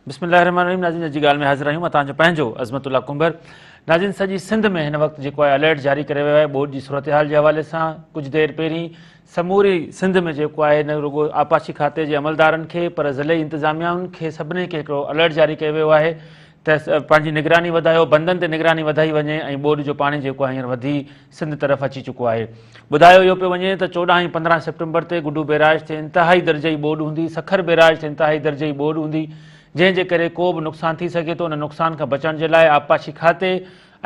بسم الله الرحمن الرحيم ناظرين اڄ جي ڳالهه ۾ حاضر آهيون مان توهان جو پنهنجو عظمت الله ڪنڀر ناظرين سڄي سنڌ ۾ هن وقت جيڪو آهي الرٽ جاري ڪري ويو آهي ٻوڏ جي صورتحال جي حوالي سان ڪجهه دير پهرين سموري سنڌ ۾ جيڪو آهي نه رڳو آبپاشي کاتي جي عملدارن کي پر ضلعي انتظاميائن کي سڀني کي هڪڙو الرٽ جاري ڪيو ويو آهي ته پنهنجي نگراني وڌايو، بندن تي نگراني وڌائي وڃي ۽ ٻوڏ جو پاڻي جيڪو آهي هينئر وڌي سنڌ طرف اچي چڪو آهي. ٻڌايو اهو پيو وڃي ته 14 ۽ 15 سيپٽمبر تي گڊو بيراج تي انتهائي درجي ٻوڏ هوندي، سکر بيراج تي انتهائي درجي ٻوڏ هوندي، جنهن جي ڪري ڪو به نقصان ٿي سگهي ٿو، ان نقصان کان بچڻ جي لاء آبپاشي کاتي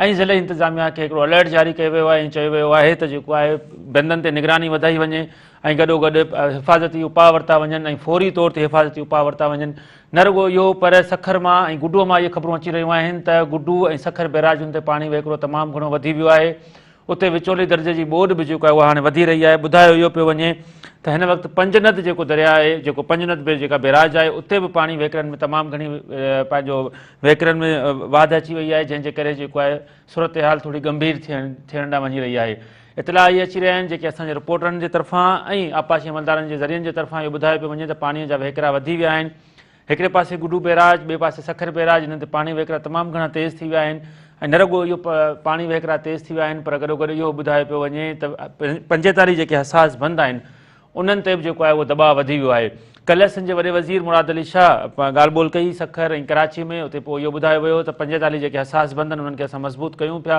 ۽ ضلعي انتظاميا کي هڪڙو الرٽ جاري ڪيو ويو آهي ۽ چيو ويو آهي ته جيڪو آهي بندن تي نگراني وڌائي وڃي ۽ گڏوگڏ حفاظتي اپاء ورتا وڃن ۽ فوري طور تي حفاظتي اپاء ورتا وڃن نه رڳو اهو پر سکر مان ۽ گڊو مان اهي خبرون اچي رهيون آهن ته گڊو ۽ سکر بئراجن تي پاڻي وهڪرو تمام گهڻو وڌي ويو آهي اتي وچولي درجي جي ٻوڏ به جيڪو آهي اها هاڻي وڌي رهي آهي ٻڌايو اهو پيو وڃي ته هن وقت پنجند جيڪو درياء آهي جيڪو پنجند به جيڪا بئراج آهي اتي به پاڻي وهڪرن ۾ تمام گهڻي پنهنجو وهڪرن ۾ واڌ اچي وئي آهي جنهن جي ڪري جيڪو آهي صورتحال ٿوري ڳنڀير ٿيڻ ٿيڻ ڏانهن وڃي رهي آهي اطلاع اهي اچي رهيا آهن جيڪي اسان جي رپورٽرن جي طرفان ۽ آبپاشي عملدارن جي ذريعن جي طرفان اهو ٻڌايو پيو وڃي ته پاڻي جا وهڪرا وڌي ويا آهن هڪڙي پاسي گڊو بئراج، ٻئي پاسي سکر بئراج، انهن تي پاڻي وهڪرا تمام گهڻا تيز ٿي ويا آهن ۽ نه رڳو اهو پاڻي وهڪرا تيز ٿي ويا آهن پر گڏوگڏ اهو ٻڌايو پيو وڃي ته 45 جيڪي حساس بند آهن انهن تي به جيڪو آهي اهو دٻاء وڌي ويو آهي. ڪلهه سنڌ جي وڏي وزير مراد علي شاهه ڳالهه ٻولهه ڪئي سکر ۽ ڪراچي ۾ اتي پوء اهو ٻڌايو ويو ته 45 جيڪي حساس بند آهن انهن کي اسان مضبوط ڪيون پيا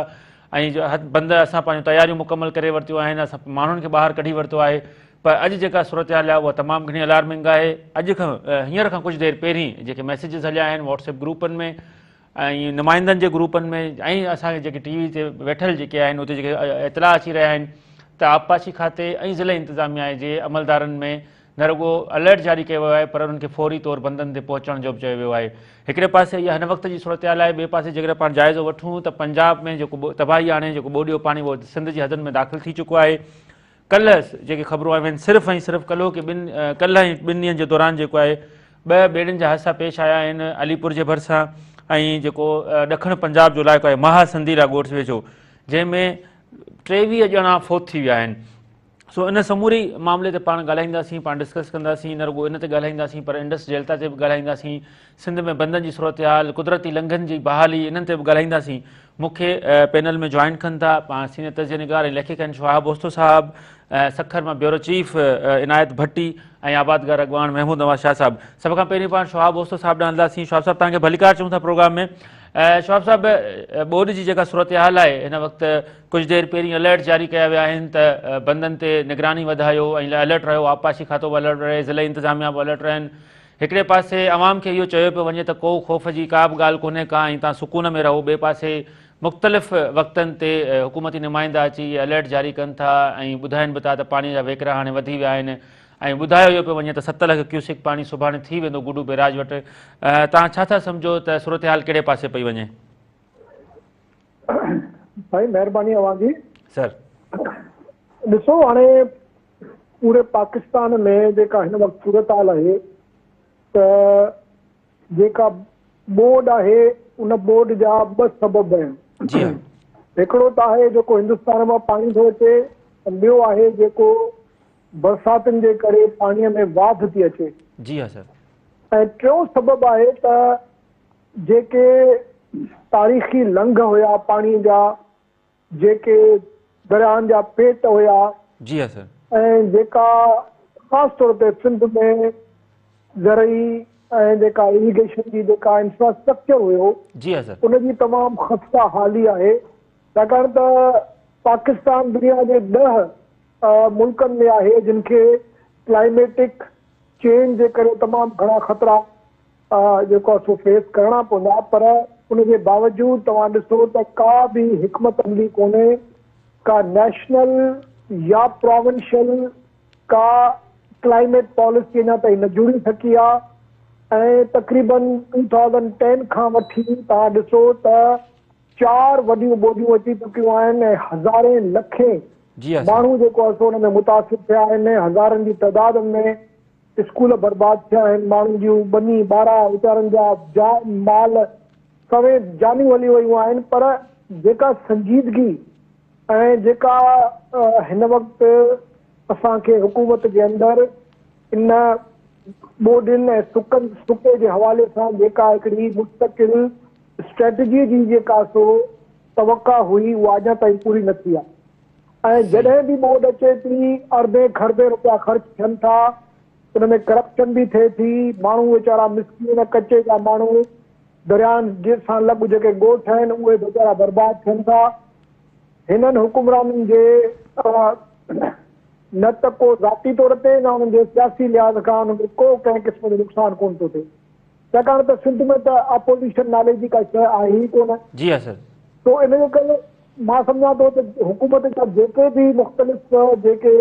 ۽ بند اسان پنهنجون تياريون مڪمل ڪري ورتيون آهن اسان ماڻهن کي ٻاهر ڪڍي ورتو آهي پر اڄ جيڪا صورتحال آهي اها تمام گهڻي الارمنگ آهي. اڄ کان هينئر کان ڪجهه دير پهرين جيڪي ميسيجز هليا آهن واٽس ايپ گروپن ۾ ۽ نمائندن جي گروپن ۾ ۽ اسان کي جيڪي ٽي وي تي ويٺل جيڪي آهن اتي جيڪي اطلاع اچي رهيا آهن ته آبپاشي کاتي ۽ ضلعي انتظاميا جي عملدارن ۾ نه رڳو الرٽ جاري ڪيو ويو آهي پر انهن کي فوري طور بندن تي پهچڻ جو به چيو ويو آهي. هڪڙي پاسي اها هن وقت جي صورتحال آهي ٻئي پاسي جيڪڏهن پاڻ جائزو وٺون ته پنجاب ۾ جيڪو تباهي آڻي جيڪو ٻوڏيو پاڻي اهو سنڌ جي حدن ۾ داخل ٿي چڪو آهي. ڪلهه جيڪي خبرون آيون آهن صرف ۽ صرف ڪلهوڪي ٻن ڪلهه ۽ ٻن ڏينهن جي دوران جيڪو آهي ٻه ٻيڙين جا حادثا پيش آيا آهن علي پور جي ڀرسان ۽ جيڪو ڏکڻ پنجاب جو علائقو آهي مها سنديرا ڳوٺ ويجهو جنهن ۾ 23 ڄڻا فوت ٿي ويا آهن سو ان سموري معاملي تي پاڻ ڳالهائينداسين پاڻ ڊسڪس ڪنداسين نه رڳو ان تي ڳالهائينداسين پر انڊس ڊيلٽا تي به ڳالهائينداسين سنڌ ۾ بندن جي صورتحال، قدرتي لنگهن جي بحالي انهن تي به ڳالهائينداسين. مون کي پينل ۾ جوائن ڪن ٿا پاڻ سينئر تجزيه نگار ۽ ليکڪ آهن شهاب اوستو صاحب، سکر مان بيورو چيف عنايت ڀٽي ۽ آبادگار اڳواڻ محمود نواز شاهه صاحب. سڀ کان پهرين پاڻ شهاب اوستو صاحب ڏانهن هلنداسين. شهاب صاحب توهان کي ڀليڪار چئون ٿا پروگرام ۾. شهاب صاحب ٻوڏ جي جيڪا صورتحال آهي هن وقت ڪجهه دير پهرين الرٽ جاري ڪيا ويا آهن ته بندن تي نگراني وڌايو ۽ الرٽ رهيو آبپاشي کاتو به الرٽ رهي ضلعي انتظاميا به الرٽ رهن هڪڙي پاسي عوام کي اهو چيو پيو وڃي ته ڪو خوف جي ڪا به ڳالهه ڪونهي ڪا ۽ توهان سڪون ۾ رهو ٻئي پاسي مختلف وقتن تي حڪومتي نمائندا اچي اهي الرٽ جاري ڪن ٿا ۽ ٻڌائين به ٿا ته پاڻي جا وهڪرا هاڻي وڌي ويا آهن ۽ ٻڌايو اهو پيو وڃي ته 7 لک ڪيوسڪ پاڻي سڀاڻي ٿي ويندو گڊو بيراج وٽ توهان ڇا ٿا سمجهو ته صورتحال ڪهڙي پاسي پئي وڃي؟ سائين مهرباني اوهان جي. سر. ڏسو هاڻي پوري پاڪستان ۾ جيڪا هن وقت صورتحال آهي ته جيڪا ٻوڏ آهي ان ٻوڏ جا ٻه سبب آهن. جي ها. هڪڙو ته آهي جيڪو هندستان مان پاڻي ٿو اچي ۽ ٻيو آهي جيڪو برساتن جي ڪري پاڻي ۾ واڌ ٿي اچي. جي ها سر. ۽ ٽيون سبب آهي ته جيڪي تاريخي لنگهه هيا پاڻي جا، جيڪي درياهن جا پيٽ هيا جي ها سر. ۽ جيڪا خاص طور تي سنڌ ۾ زرعي ۽ جيڪا اريگيشن جي جيڪا انفراسٽرڪچر هيو جي ها سر. ان جي تمام خسته حالي آهي ڇاڪاڻ ته پاڪستان دنيا جي 10 ملڪن ۾ آهي جن کي ڪلائميٽڪ چينج جي ڪري تمام گهڻا خطرا جيڪو آهي سو فيس ڪرڻا پوندا پر ان جي باوجود توهان ڏسو ته ڪا به حڪمت عملي ڪونهي ڪا نيشنل يا پراونشل ڪا ڪلائميٽ پاليسي اڃا تائين نه جڙي سگهي آهي ۽ تقريبن 2010 کان وٺي توهان ڏسو ته چار وڏيون ٻوڏيون اچي چڪيون آهن ۽ هزارين لکين ماڻهو جيڪو آهي سو ان ۾ متاثر ٿيا آهن هزارن جي تعداد ۾ اسڪول برباد ٿيا آهن، ماڻهن جون ٻني ٻارا، ويچارن جا جان مال سوين جانيون هلي ويون آهن پر جيڪا سنجيدگي ۽ جيڪا هن وقت اسان کي حڪومت جي اندر ان ٻوڏين ۽ سڪن سڪي جي حوالي سان جيڪا هڪڙي مستقل اسٽريٽجي جي جيڪا سو توقع هئي اها اڃا تائين پوري نه ٿي آهي ۽ جڏهن به ٻوڏ اچي ٿي اربين کربين روپيا خرچ ٿين ٿا ان ۾ ڪرپشن به ٿئي ٿي ماڻهو ويچارا مسڪين ڪچي جا ماڻهو دريائن جي سان لڳ جيڪي ڳوٺ آهن اهي ويچارا برباد ٿين ٿا هنن حڪمرانن جي نه ته ڪو ذاتي طور تي نه انهن جي سياسي لحاظ کان انهن کي ڪو ڪنهن قسم جو نقصان ڪونه ٿو ٿئي ڇاڪاڻ ته سنڌ ۾ ته اپوزيشن نالي جي ڪا شيء آهي ئي ڪونه. جي ها سر. سو ان جي ڪري مان سمجهان ٿو ته حڪومت جا جيڪي به مختلف جيڪي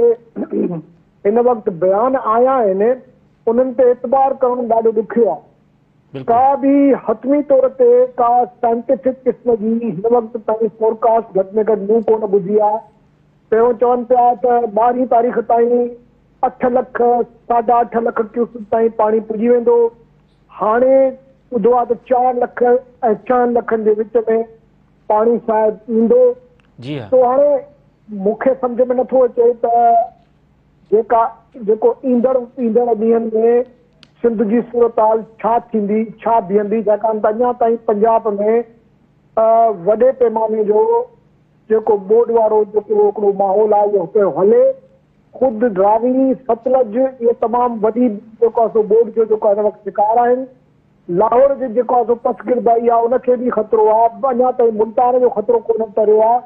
هن وقت بيان آيا آهن انهن تي اعتبار ڪرڻ ڏاڍو ڏکيو آهي. ڪا به حتمي طور تي ڪا سائنٽيفڪ قسم جي هن وقت تائين فورڪاسٽ گهٽ ۾ گهٽ مون ڪونه ٻڌي آهي. پهريون چون پيا ته ٻارهين تاريخ تائين اٺ لک ساڍا اٺ لک ڪيوسڪ تائين پاڻي پڄي ويندو، هاڻي ٻڌو آهي ته چار لک ۽ ڇهن لکن جي وچ ۾ پاڻي شايد ايندو. جي ها. سو هاڻي مون کي سمجهه ۾ نٿو اچي ته جيڪا جيڪو ايندڙ ايندڙ ڏينهن ۾ سنڌ جي صورتحال ڇا ٿيندي ڇا بيهندي ڇاڪاڻ ته اڃا تائين پنجاب ۾ وڏي پيماني جو جيڪو ٻوڏ وارو جيڪو هڪڙو ماحول آهي اهو پيو هلي. خود راوي، ستلج اهي تمام وڏي جيڪو آهي سو ٻوڏ جو جيڪو هن وقت شڪار آهن. لاهور جي جيڪو آهي سو پسگردائي آهي ان کي به خطرو آهي. اڃا تائين ملتان جو خطرو ڪونه ٽريو آهي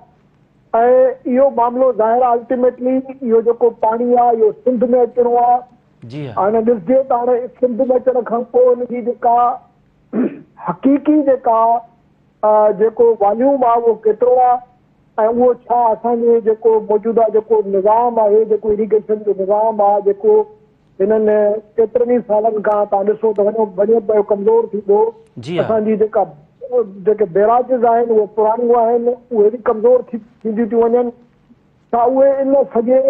۽ اهو معاملو ظاهر آهي الٽيميٽلي اهو جيڪو پاڻي آهي اهو سنڌ ۾ اچڻو آهي. جي ها. هاڻي ڏسجي ته هاڻي سنڌ ۾ اچڻ کان پوء ان جي جيڪا حقيقي جيڪا جيڪو واليوم آهي اهو ڪيترو آهي ۽ اهو ڇا اسان جي جيڪو موجوده جيڪو نظام آهي جيڪو اريگيشن جو نظام آهي جيڪو هنن ڪيترن ئي سالن کان تان ڏسو ته وڃو وڃي پيو ڪمزور ٿيندو جي ها. اسان جي جيڪا جيڪي بيراجز آهن اهي پراڻيون آهن اهي به ڪمزور ٿي ٿينديون ٿيون وڃن ڇا اهي ان سڄي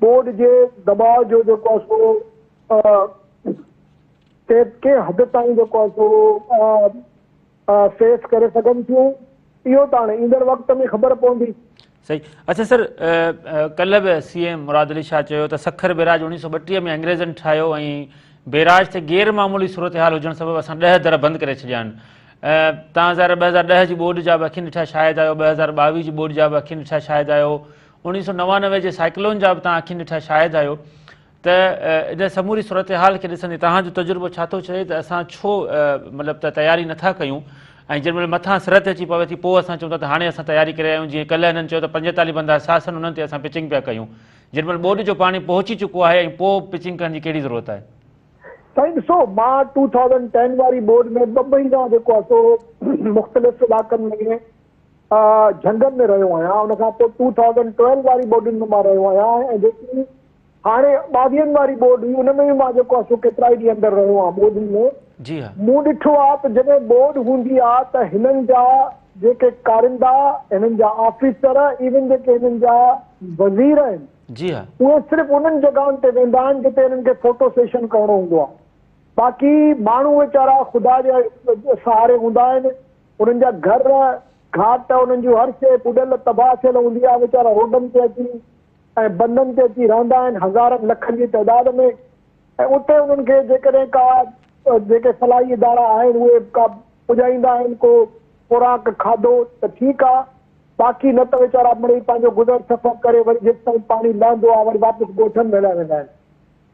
ٻوڏ جي دٻاء جو جيڪو آهي سو ڪنهن حد تائين جيڪو آهي سو فيس ڪري سگهن ٿيون اهو ته هاڻي ايندڙ وقت ۾ خبر پوندي. صحيح اڇا سر ڪلهه به سي ايم مراد علي شاهه چيو ته سکر بيراج 1932 ۾ انگريزن ٺاهيو ۽ بيراج تي غير معمولي صورتحال هجڻ سبب اسان 10 در بند ڪري ڇڏيا آهن تان ظاهر 2010 جي ٻوڏ جا به اکين ڏٺا شاهد آهيو 2022 جي ٻوڏ جا به اکين ڏٺا شاهد آهيو 1999 جي سائيڪلون جا به تان اکين ڏٺا شاهد آهيو ته ان سموري صورتحال کي ڏسندي توهان جو تجربو ڇا ٿو چئي ته اسان ڇو مطلب ته تياري نٿا ڪيون ۽ جنهن مهل مٿان سر تي اچي پوي ٿي پوء اسان چئون ٿا ته هاڻي اسان تياري ڪري آيا آهيون جيئن ڪلهه هنن چيو ته 45 بند حساس آهن انهن تي اسان پچنگ پيا ڪيون جنهن مهل ٻوڏ جو پاڻي پهچي چڪو آهي ۽ پوء پچنگ ڪرڻ جي ڪهڙي ضرورت آهي. سائين ڏسو مان ٽو ٿائوزنڊ ٽين واري ٻوڏ ۾ ٻه مهينا جيڪو آهي سو مختلف علائقن ۾ جهنگن ۾ رهيو آهيان ان کان پوء ٽو ٿائوزنڊ ٽويلو واري ٻوڏين ۾ مان رهيو آهيان ۽ جيڪي هاڻي ٻاويهن واري ٻوڏ هئي ان ۾ به مان جيڪو آهي سو ڪيترائي ڏينهن اندر رهيو آهيان ٻوڏن ۾ جي ها. مون ڏٺو آهي ته جڏهن ٻوڏ هوندي آهي ته هنن جا جيڪي ڪارندا هنن جا آفيسر ايون جيڪي هنن جا وزير آهن جي ها. اهي صرف انهن جڳهن تي ويندا آهن جتي هنن کي فوٽو سيشن ڪرڻو هوندو آهي باقي ماڻهو ويچارا خدا جي سهاري هوندا آهن انهن جا گهر گهاٽ انهن جون هر شيء ٻڏل تباهه ٿيل هوندي آهي ويچارا روڊن تي اچي ۽ بندن تي اچي رهندا آهن هزارن لکن جي تعداد ۾ ۽ اتي انهن کي جيڪڏهن ڪا جيڪي فلاحي ادارا آهن اهي ڪا پڄائيندا آهن ڪو خوراڪ کاڌو ته ٺيڪ آ باقي نه ته ويچارا مڙئي پنهنجو گذر سفر ڪري وري جيستائين پاڻي لهندو آ وري واپس ڳوٺن ۾ هليا ويندا آهن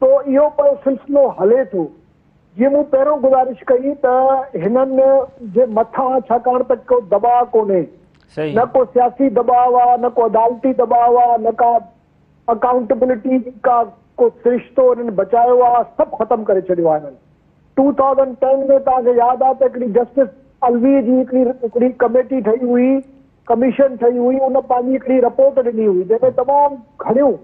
سو اهو پيو سلسلو هلي ٿو جيئن مون پهريون گذارش ڪئي ته هنن جي مٿان ڇاڪاڻ ته ڪو دٻاء ڪونهي نه ڪو سياسي دٻاء آ نه ڪو عدالتي دٻاء آ نه ڪا اڪائونٽبلٽي جي ڪا ڪو سرشتو هنن بچايو آ سڀ ختم ڪري ڇڏيو آ هنن ٽو ٿائوزنڊ ٽين ۾ توهان کي ياد آ ته هڪڙي جسٽس علوي جي هڪڙي هڪڙي ڪميٽي ٺهي هئي ڪميشن ٺهي هئي ان پنهنجي هڪڙي رپورٽ ڏني هئي جنهن ۾ تمام گهڻيون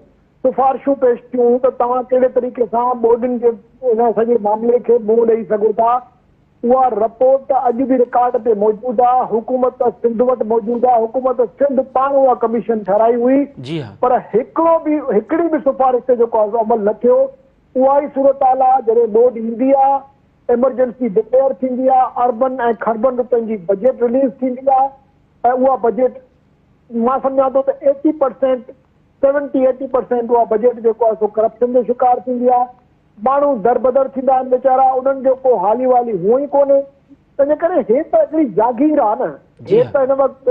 سفارشون پيش ٿيون هيون ته توهان ڪهڙي طريقي سان ٻوڏين جي ان سڄي معاملي کي منهن ڏئي سگهو ٿا، اها رپورٽ اڄ به رڪارڊ تي موجود آ، حڪومت سنڌ وٽ موجود آ، حڪومت سنڌ پاڻ اها ڪميشن ٺهرائي هئي جي ها. پر هڪڙو به هڪڙي به سفارش تي جيڪو آ سو عمل نه ٿيو، اها ئي صورتحال آ جڏهن ٻوڏ ايندي آ، ايمرجنسي ڊڪليئر ٿيندي آ، اربن ۽ کربن روپين جي بجيٽ رليز ٿيندي آ ۽ اها بجيٽ مان سمجهان ٿو ته eighty percent seventy eighty percent اها بجيٽ جيڪو آهي سو ڪرپشن جو شڪار ٿيندي آهي. ماڻهو دربدر ٿيندا آهن ويچارا انهن جو ڪو حالي والي هونء ئي ڪونهي. تنهنجي ڪري هي ته هڪڙي جاگير آهي نه. هي ته هن وقت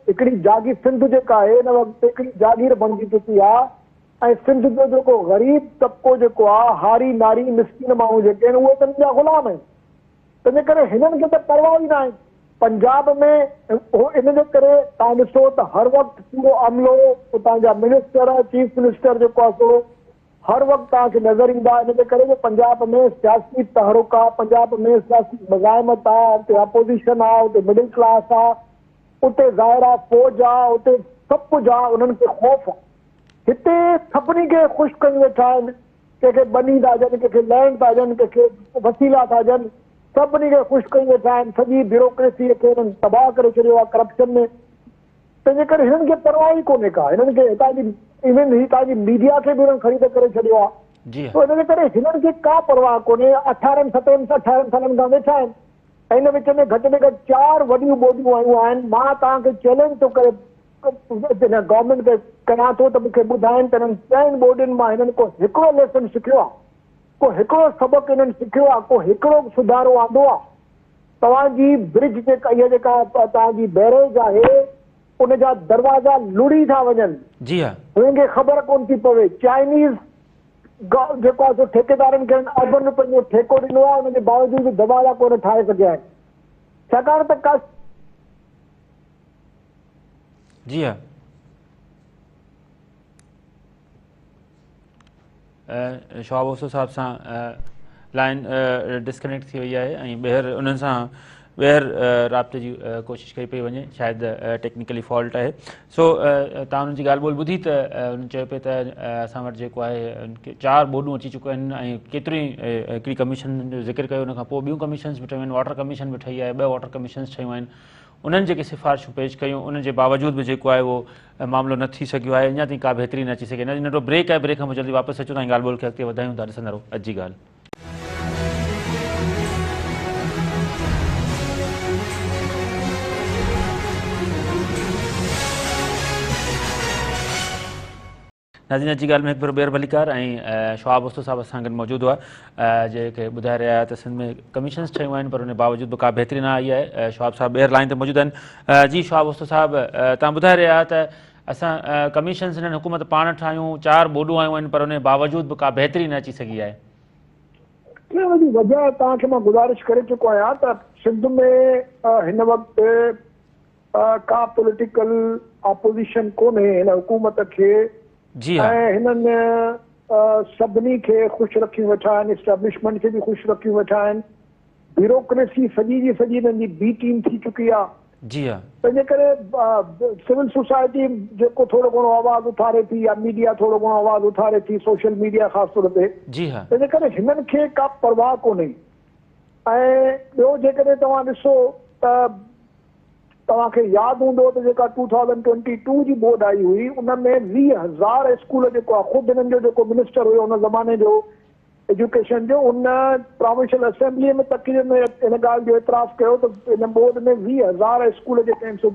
هڪڙي جاگير سنڌ جيڪا آهي هن وقت هڪڙي جاگير بڻجي چڪي آهي ۽ سنڌ جو جيڪو غريب طبقو جيڪو آهي هاري ناري مسڪين ماڻهو جيڪي آهن اهي ته هنن جا غلام آهن. تنهنجي ڪري هنن کي ته پرواهه ئي ناهي. پنجاب ۾ هو ان جي ڪري توهان ڏسو ته هر وقت پورو عملو اتان جا منسٽر چيف منسٽر جيڪو آهي سو هر وقت توهان کي نظر ايندا ان جي ڪري جو پنجاب ۾ سياسي تحرڪ آهي پنجاب ۾ سياسي مزاحمت آهي اتي اپوزيشن آهي اتي مڊل ڪلاس آهي اتي ظاهر آهي فوج آهي اتي سڀ ڪجهه آهي انهن کي خوف آهي هتي سڀني کي خوش ڪيون ويٺا آهن ڪنهن کي ٻني ٿا ڏين، ڪنهن کي لينڊ ٿا ڏين، ڪنهن کي وسيلا ٿا ڏين، سڀني کي خوش ڪيون ويٺا آهن، سڄي بيوروڪريسيء کي هنن تباهه ڪري ڇڏيو آهي ڪرپشن ۾، تنهنجي ڪري هنن کي پرواهه ئي ڪونهي ڪا، هنن کي هتان جي ايون هتان جي ميڊيا کي به هنن خريد ڪري ڇڏيو آهي، سو ان جي ڪري هنن کي ڪا پرواهه ڪونهي، اٺارهن سترهن اٺارهن سالن کان ويٺا آهن ۽ ان وچ ۾ گهٽ ۾ گهٽ چار وڏيون ٻوڏيون آيون آهن، مان توهان کي چئلينج ٿو ڪري هن گورنمينٽ کي ڪيان ٿو ته مون کي ٻڌائين ته انهن چئن ٻوڏين مان هنن ڪو هڪڙو ليسن سکيو آهي، ڪو هڪڙو سبق هنن سکيو آهي، ڪو هڪڙو سڌارو آندو آهي. توهان جي برج جيڪا اها جيڪا توهان جي بئريج آهي ان جا دروازا لڙهي ٿا وڃن. جي ها. هنن کي خبر ڪونه ٿي پوي. چائنيز جيڪو آهي سو ٺيڪيدارن کي هنن اربن روپين جو ٺيڪو ڏنو آهي ان جي باوجود به دروازا ڪونه ٺاهي سگهيا آهن. ڇاڪاڻ ته ڪا. جي ها شهاب اوسو صاحب سان لائن ڊسڪنيڪٽ ٿي وئي آهي ۽ ٻيهر انهن سان ٻيهر رابطي جي ڪوشش ڪئي پئي وڃي شايد ٽيڪنيڪلي فالٽ آهي سو تان انهن جي ڳالهه ٻولهه ٻڌي ته انهن چيو پئي ته اسان وٽ جيڪو آهي چار ٻوڏون اچي چڪيون آهن ۽ ڪيتريون هڪڙي ڪميشن جو ذڪر ڪيو ان کان پوء ٻيون ڪميشنز به ٺهيون آهن واٽر ڪميشن به ٺهي آهي ٻه واٽر ڪميشنز ٺهيون آهن انهن جيڪي سفارشون پيش ڪيون انهن جي باوجود به جيڪو آهي اهو معاملو نه ٿي سگهيو آهي اڃا تائين ڪا بهتري نه اچي سگهي ننڍو بريڪ آهي بريڪ کان پوء جلدي واپس اچون ٿا ۽ ڳالهه ٻولهه کي اڳتي وڌايون ٿا ڏسندا رهو اڄ جي ڳالهه. ناظرين اڄ جي ڳالهه ۾ هڪ ڀيرو ٻيهر ڀليڪار ۽ شعاب اوستو صاحب اسان گڏ موجود هئا جيڪي ٻڌائي رهيا آهي ته سنڌ ۾ ڪميشنز ٺهيون آهن پر ان باوجود به ڪا بهتري نه آئي آهي شعاب صاحب ٻيهر لائن تي موجود آهن جي شعاب اوستو صاحب تان ٻڌائي رهيا آهي ته اسان ڪميشنز هنن حڪومت پاڻ ٺاهيون چار ٻوڏون آيون آهن پر ان باوجود به ڪا بهتري نه اچي سگهي آهي. ان جي وجه توهان کي مان گذارش ڪري چڪو آهيان ته سنڌ ۾ هن وقت ڪا پوليٽيڪل اپوزيشن ڪونهي هن حڪومت کي جي ها. ۽ هنن سڀني کي خوش رکيون ويٺا آهن اسٽيبلشمينٽ کي به خوش رکيون ويٺا آهن بيوروڪريسي سڄي جي سڄي هنن جي بي ٽيم ٿي چڪي آهي جي ها. تنهنجي ڪري سول سوسائٽي جيڪو ٿورو گهڻو آواز اٿاري ٿي يا ميڊيا ٿورو گهڻو آواز اٿاري ٿي سوشل ميڊيا خاص طور تي جي ها. تنهنجي ڪري هنن کي ڪا پرواهه ڪونهي ۽ ٻيو جيڪڏهن توهان ڏسو ته توهان کي ياد هوندو ته جيڪا ٽو ٿائوزنڊ ٽوئنٽي ٽو جي ٻوڏ آئي هئي ان ۾ 20,000 اسڪول جيڪو آهي خود هنن جو جيڪو منسٽر هيو ان زماني جو ايجوڪيشن جو ان پراونشل اسيمبلي ۾ تقرير ۾ ان ڳالهه جو اعتراف ڪيو ته ان ٻوڏ ۾ 20,000 اسڪول جيڪي آهن سو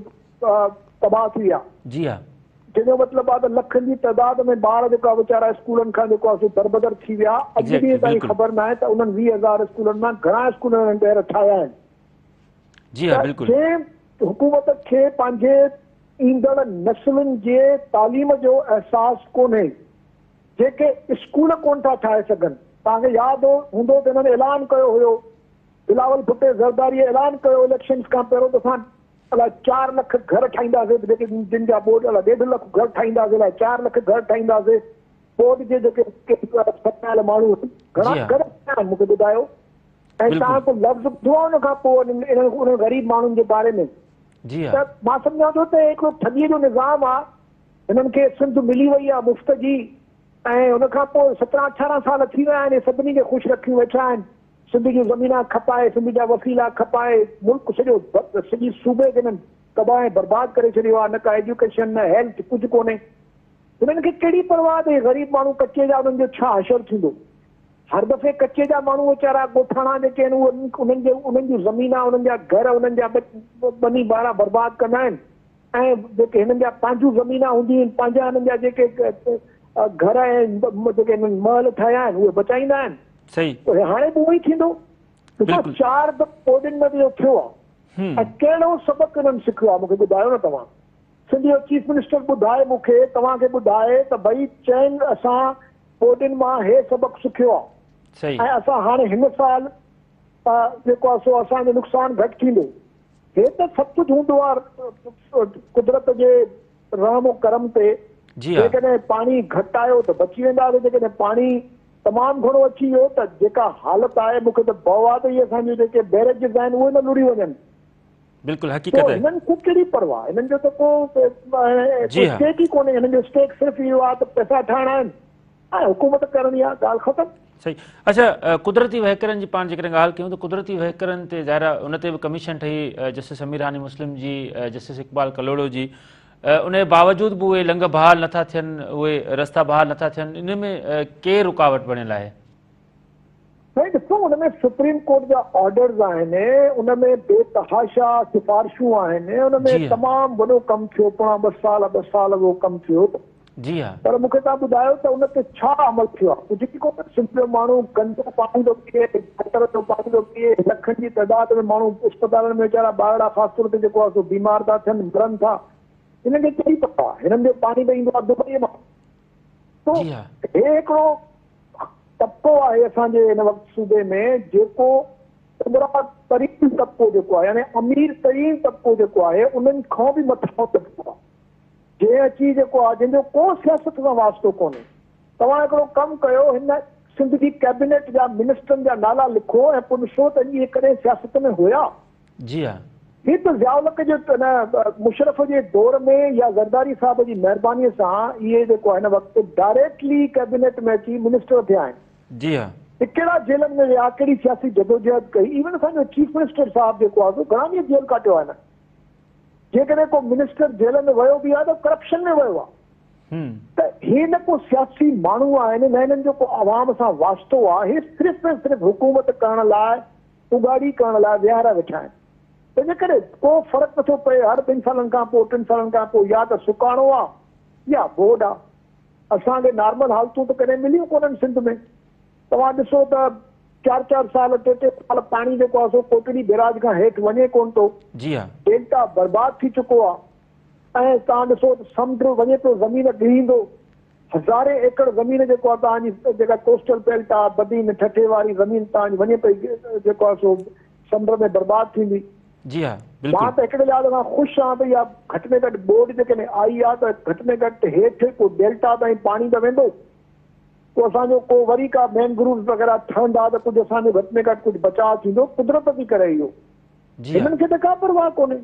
تباهه ٿي ويا. جي ها. جنهن جو مطلب آهي ته لکن جي تعداد ۾ ٻار جيڪا ويچارا اسڪولن کان جيڪو آهي سو دربدر ٿي ويا. اڄ ڏينهن تائين خبر ناهي ته انهن 20,000 اسڪولن مان گهڻا اسڪول انهن ٻيهر ٺاهيا آهن. جي ها بلڪل. جنهن حڪومت کي پنهنجي ايندڙ نسلن جي تعليم جو احساس ڪونهي، جيڪي اسڪول ڪونه ٿا ٺاهي سگهن. توهان کي ياد هوندو ته هنن اعلان ڪيو هيو، بلاول ڀٽي زرداري اعلان ڪيو اليڪشنز کان پهريون ته اسان الائي 4 لک گهر ٺاهينداسين جيڪي جن جا ٻوڏ الائي ڏيڍ لک گهر ٺاهينداسين الائي 4 لک گهر ٺاهينداسين ٻوڏ جي جيڪي ستايل ماڻهو آهن گهڻا گهر ٺاهيا آهن مون کي ٻڌايو. ۽ توهان ڪو لفظ ٻڌو آهي ان کان پوء انهن انهن غريب ماڻهن جي باري ۾ جي ها ته مان سمجهان ٿو ته هڪڙو ٺڳيء جو نظام آهي هنن کي سنڌ ملي وئي آهي مفت جي ۽ ان کان پوء 17 18 سال ٿي ويا آهن سڀني کي خوش رکيون ويٺا آهن سنڌ جون زمينان کپائي سنڌ جا وسيلا کپائي ملڪ سڄو سڄي صوبي کي هنن تباهه ۽ برباد ڪري ڇڏيو آهي نه ڪا ايجوڪيشن نه هيلٿ ڪجهه ڪونهي هنن کي ڪهڙي پرواهه ته هي غريب ماڻهو ڪچي جا انهن جو ڇا حشر ٿيندو هر دفعي ڪچي جا ماڻهو ويچارا ڳوٺاڻا جيڪي آهن اهي انهن جي انهن جون زمينان انهن جا گهر انهن جا ٻني ٻارا برباد ڪندا آهن ۽ جيڪي هنن جا پنهنجون زمينان هونديون آهن پنهنجا هنن جا جيڪي گهر ۽ جيڪي هنن محل ٺاهيا آهن اهي بچائيندا آهن. صحيح. پوء هاڻي به اهو ئي ٿيندو. ڏسو چار دفعا ٻوڏين ۾ به اهو ٿيو آهي ۽ ڪهڙو سبق انهن سکيو آهي مون کي ٻڌايو نه توهان. سنڌ جو چيف منسٽر ٻڌائي مون کي توهان کي ٻڌائي ته ڀئي چئن اسان ٻوڏين مان هي سبق سکيو آهي ۽ اسان هاڻي هن سال جيڪو آهي سو اسان جو نقصان گهٽ ٿيندو. هي ته سڀ ڪجهه هوندو آهي قدرت جي رحم و ڪرم تي جيڪڏهن پاڻي گهٽ آيو ته بچي وينداسين جيڪڏهن پاڻي تمام گهڻو اچي ويو ته جيڪا حالت آهي مون کي ته ڀؤ آهي ته اهي اسان جون جيڪي بئريجز آهن اهي نه لڙهي وڃن. بلڪل حقيقت آهي. هنن کي ڪهڙي پرواهه هنن جو ته ڪو اسٽيڪ ئي ڪونهي هنن جو اسٽيڪ صرف اهو آهي ته پئسا ٺاهڻا آهن ۽ حڪومت ڪرڻي آهي ڳالهه ختم. صحيح اڇا قدرتي وهڪرن جي پاڻ جيڪڏهن ڳالهه ڪيون ته قدرتي وهڪرن تي ظاهر آهي ان تي به ڪميشن ٺهي جسٽس امير هاني مسلم جي جسٽس اقبال ڪلهوڙو جي ان جي باوجود به اهي لنگهه بحال نٿا ٿين اهي رستا بحال نٿا ٿين ان ۾ ڪير رڪاوٽ بڻيل آهي؟ سائين ڏسو ان ۾ سپريم ڪورٽ جا آرڊرز آهن ان ۾ بي تحاشا سفارشون آهن ان ۾ تمام وڏو ڪم ٿيو پوڻا ٻه سال ٻه سال اهو ڪم ٿيو جي ها پر مون کي توهان ٻڌايو ته ان تي ڇا عمل ٿيو آهي ڪجهه به ڪونه سنڌ جو ماڻهو گندو پاڻي ٿو پيئي گٽر جو پاڻي ٿو پيئي لکن جي تعداد ۾ ماڻهو اسپتالن ۾ ويچارا ٻارڙا خاص طور تي جيڪو آهي سو بيمار ٿا ٿين مرن ٿا هنن کي ڪهڙي پرواهه هنن جو پاڻي ته ايندو آهي دبئي مان سو هي هڪڙو طبقو آهي اسان جي هن وقت صوبي ۾ جيڪو عمرا ترين طبقو جيڪو آهي يعني امير ترين طبقو جيڪو آهي انهن کان به مٿانهون طبقو آهي جنهن اچي جيڪو آهي جنهن جو ڪو سياست سان واسطو ڪونهي توهان هڪڙو ڪم ڪيو هن سنڌ جي ڪيبينيٽ جا منسٽرن جا نالا لکو ۽ پوء ڏسو ته اهي ڪڏهن سياست ۾ هيا. جي ها. هي ته ضياء الحق جي نه مشرف جي دور ۾ يا زرداري صاحب جي مهرباني سان اهي جيڪو هن وقت ڊائريڪٽلي ڪيبينيٽ ۾ اچي منسٽر ٿيا آهن. جي ها. هي ڪهڙا جيلن ۾ ويا ڪهڙي سياسي جدوجهد ڪئي ايون اسان جو چيف منسٽر صاحب جيڪو آهي سو گهڻا ڏينهن جيل ڪاٽيو آهي نه جيڪڏهن ڪو منسٽر جيل ۾ ويو به آهي ته ڪرپشن ۾ ويو آهي ته هي نه ڪو سياسي ماڻهو آهن نه هنن جو ڪو عوام سان واسطو آهي هي صرف ۽ صرف حڪومت ڪرڻ لاء اڳاڙي ڪرڻ لاء ويهارا ويٺا آهن. تنهنجي ڪري ڪو فرق نٿو پئي هر ٻن سالن کان پوء ٽن سالن کان پوء يا ته سڪاڻو آ يا ٻوڏ آ. اسان کي نارمل حالتون ته ڪڏهن مليون ڪونهن سنڌ ۾. توهان ڏسو ته چار چار سال ٽي ٽي سال پاڻي جيڪو آ سو ڪوٽڙي بيراج کان هيٺ وڃي ڪونه ٿو. جي ها. ڊيلٽا برباد ٿي چڪو آ ۽ توهان ڏسو ته سمنڊ وڃي پيو زمين ڳهيندو. هزارين ايڪڙ زمين جيڪو آ توهان جي جيڪا ڪوسٽل بيلٽ آ بدين ٺٽي واري زمين توهان جي وڃي پئي جيڪو آ سو سمنڊ ۾ برباد ٿيندي. جي ها بلڪل. مان ته هڪڙي لحاظ کان خوش آهيان ته اها گهٽ ۾ گهٽ ٻوڏ جيڪڏهن آئي آ ته گهٽ ۾ گهٽ هيٺ ڪو ڊيلٽا تائين پاڻي ته ويندو ڪو اسان جو ڪو وري ڪا مينگرووز وغيره ٺهندا ته ڪجهه اسان جو گهٽ ۾ گهٽ ڪجهه بچاء ٿيندو قدرت ٿي ڪري اهو جي ها. هنن کي ته ڪا پرواهه ڪونهي.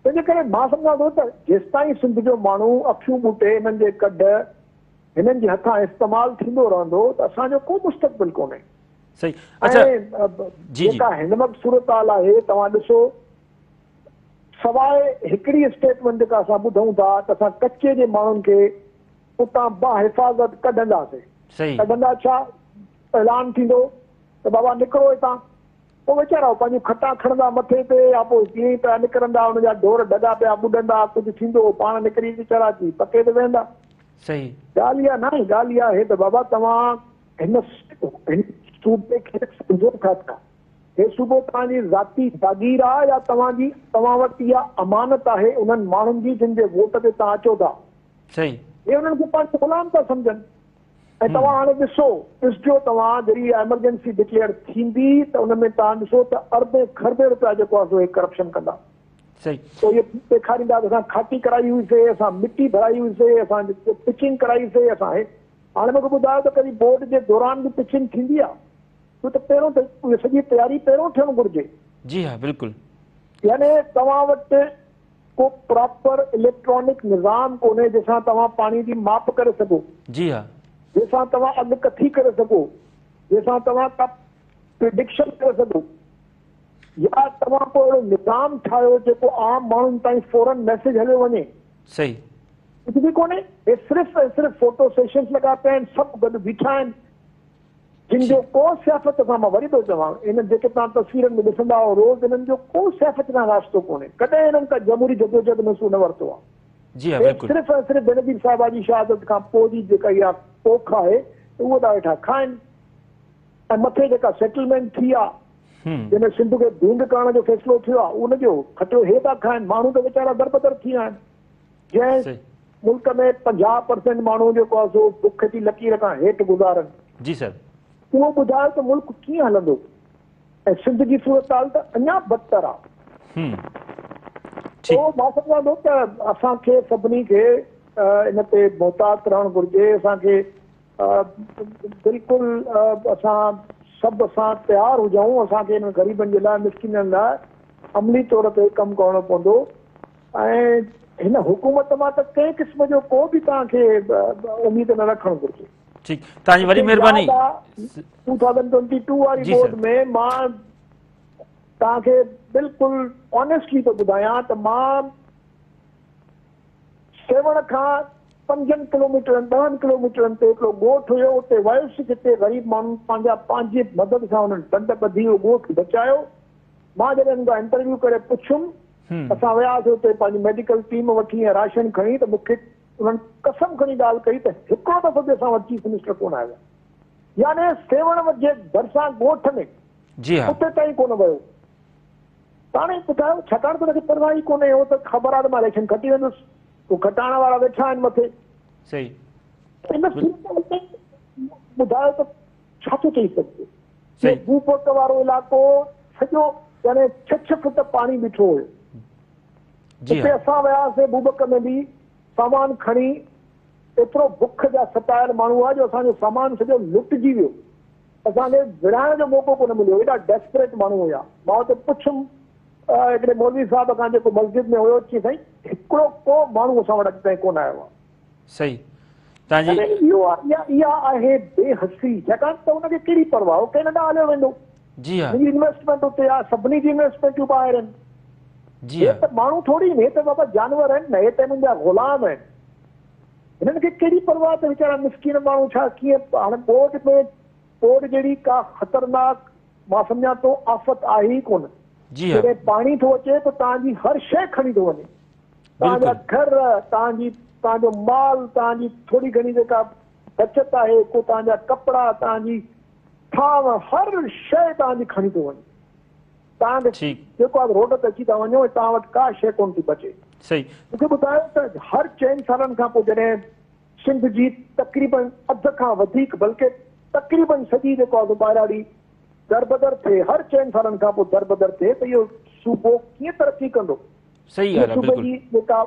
تنهنجي ڪري مان سمجهان ٿو ته جيستائين سنڌ جو ماڻهو اکيون ٻوٽي هنن جي ڪڍ، هنن جي هٿان استعمال ٿيندو رهندو ته اسان جو ڪو مستقبل ڪونهي. صحيح اڇا ۽ جي جي. جيڪا هن وقت صورتحال آهي توهان ڏسو سواء هڪڙي اسٽيٽمينٽ جيڪا اسان ٻڌون ٿا ته اسان ڪچي جي ماڻهن کي اتان باحفاظت ڪڍنداسين. صحيح. ڪڍندا ڇا؟ اعلان ٿيندو ته بابا نڪرو هتان. پوء ويچارا پنهنجون کٽان کڻندا مٿي تي يا پوء جيئن ئي پيا نڪرندا ان جا ڍور ڍڳا پيا ٻڏندا، ڪجهه ٿيندو هو پاڻ نڪري ويچارا اچي پڪي تي ويهندا. صحيح. ڳالهه اها ناهي، ڳالهه اها آهي ته بابا توهان هن هن صوبي کي سمجهو ڇا ٿا؟ هي صوبو توهان جي ذاتي جاگير آهي يا توهان جي توهان وٽ اها امانت آهي انهن ماڻهن جي جن جي ووٽ تي توهان اچو ٿا. صحيح. هي انهن کي پنهنجو غلام ٿا سمجهن. ۽ توهان هاڻي ڏسو، ڏسجو توهان جڏهن اها ايمرجنسي ڊڪليئر ٿيندي ته ان ۾ توهان ڏسو ته اربين کربين روپيا جيڪو آهي سو هي ڪرپشن ڪندا. صحيح. پوء اهي ڏيکاريندا ته اسان کاٽي ڪرائي هئي سي، اسان مٽي ڀرائي هئي سي، اسان پچنگ ڪرائي سي، اسان هي. هاڻي مون کي ٻڌايو ته ڪڏهن بورڊ جي دوران به پچنگ ٿيندي آهي؟ ڇو ته پهريون ته اهي سڄي تياري پهريون ٿيڻ گهرجي. جي ها بلڪل. يعني توهان وٽ ڪو پراپر اليڪٽرانڪ نظام ڪونهي جنهن سان توهان پاڻي جي ماپ ڪري سگهو. جي ها. جنهن سان توهان اڳڪٿي ڪري سگهو، جنهن سان توهان ڪا پريڊڪشن ڪري سگهو يا توهان ڪو اهڙو نظام ٺاهيو جيڪو عام ماڻهن تائين فورن ميسيج هليو وڃي. صحيح. ڪجهه به ڪونهي. هي صرف ۽ صرف فوٽو سيشنز لڳا پيا آهن، سڀ گڏ بيٺا آهن. جن جو ڪو سياست سان مان وري ٿو چوان انهن جيڪي توهان تصويرن ۾ ڏسندا آهيو روز انهن جو ڪو سياست سان واسطو ڪونهي ڪڏهن انهن ڪا جمهوري جدوجهد ۾ حصو نه ورتو آهي جي ها هي بلڪل. صرف ۽ صرف بينظير صاحبه جي شهادت کان پوء جي جيڪا اها پوک آهي ته اهو ٿا ويٺا کائن. ۽ مٿي جيڪا سيٽلمينٽ ٿي آ جنهن ۾ سنڌ کي ڀينگ ڪرڻ جو فيصلو ٿيو آ ان جو کٽيو هي ٿا کائن، ماڻهو ته ويچارا دربدر ٿي ويا آهن. جنهن ملڪ ۾ 50% ماڻهو جيڪو آ سو بک جي لڪير کان هيٺ گذارن. جي سر. اهو ٻڌايو ته ملڪ ڪيئن هلندو ۽ سنڌ جي صورتحال ته اڃا بدتر آ. سو مان سمجهان ٿو ته اسان کي سڀني کي ان تي محتاط رهڻ گهرجي، اسان کي بلڪل اسان سڀ اسان تيار هجون، اسان کي انهن غريبن جي لاء مسڪينن لاء عملي طور تي ڪم ڪرڻو پوندو ۽ هن حڪومت مان ته ڪنهن قسم جو ڪو به توهان کي اميد نه رکڻ گهرجي. ٺيڪ توهان جي وڏي مهرباني. 2022 واري ٻوڏ ۾ مان توهان کي بلڪل آنيسٽلي ٿو ٻڌايان ته مان سيوهڻ کان پنجن ڪلوميٽرن ڏهن ڪلوميٽرن تي هڪڙو ڳوٺ هيو اتي ويس جتي غريب ماڻهن پنهنجا پنهنجي مدد سان انهن ڊنڊ ٻڌي اهو ڳوٺ بچايو مان جڏهن انهن کان انٽرويو ڪري پڇيم اسان وياسي اتي پنهنجي ميڊيڪل ٽيم وٺي ۽ راشن کڻي ته مون کي انهن قسم کڻي ڳالهه ڪئي ته هڪڙو دفعو به اسان وٽ چيف منسٽر ڪونه آيو آهي يعني سيوهڻ جي ڀرسان ڳوٺ ۾ جي ها اتي تائين ڪونه ويو. پاڻ ئي ٻڌايو ڇاڪاڻ ته ان کي پرواهه ئي ڪونهي هو ته خبر آهي ته مان اليڪشن کٽي ويندس هو کٽائڻ وارا ويٺا آهن مٿي. صحيح. ان صورتحال ۾ ٻڌايو ته ڇا ٿو چئي سگهجي. اهو بوبڪ وارو علائقو سڄو يعني ڇهه ڇهه فٽ پاڻي بيٺو هيو. اتي اسان وياسين بوبڪ ۾ به سامان کڻي ايترو بک جا ستايل ماڻهو هئا جو اسان جو سامان سڄو لٽجي ويو. اسان کي ورهائڻ جو موقعو ڪونه مليو، ايڏا ڊيسپريٽ ماڻهو هيا. مان اتي پڇيم هڪڙي مولوي صاحب کان جيڪو مسجد ۾ هيو، چيائين سائين هڪڙو ڪو ماڻهو اسان وٽ اڄ تائين ڪونه آيو آهي. صحيح تان جي. اهو اها آهي بي حسي، ڇاڪاڻ ته ان کي ڪهڙي پرواهه، هو ڪينيڊا هليو ويندو. جي ها. هن جي انويسٽمينٽ اتي آهي، سڀني جي انويسٽمينٽون ٻاهر آهن. جي ها. هي ته ماڻهو ٿوري آهن، هي ته بابا جانور آهن نه، هي ته هنن جا غلام آهن. هنن کي ڪهڙي پرواهه ته ويچارا مسڪين ماڻهو ڇا ڪيئن هاڻي ٻوڏ ۾ ٻوڏ جهڙي ڪا خطرناڪ مان سمجهان ٿو آفت آهي ئي ڪونه. جي ها. جڏهن پاڻي ٿو اچي ته توهان جي هر شيء کڻي ٿو وڃي. توهان جا بلڪل. گهر، توهان جي توهان جو مال، توهان جي ٿوري گهڻي جيڪا بچت آهي، ڪو توهان جا ڪپڙا، توهان جي ٿانو، هر شيء توهان جي کڻي ٿو وڃي. توهان کي ٺيڪ. جيڪو آهي روڊ تي اچي ٿا وڃو ۽ توهان وٽ ڪا شيء ڪونه ٿي بچي. صحيح. مون کي ٻڌايو ته هر چئن سالن کان پوء جڏهن سنڌ جي تقريبن اڌ کان وڌيڪ بلڪه تقريبن سڄي جيڪو آهي سو ٻاهراڙي دربدر ٿئي، هر چئن سالن کان پوء دربدر ٿئي ته اهو صوبو ڪيئن ترقي ڪندو؟ صحيح ان ڳالهه آهي صوبي بلڪل. جي جيڪا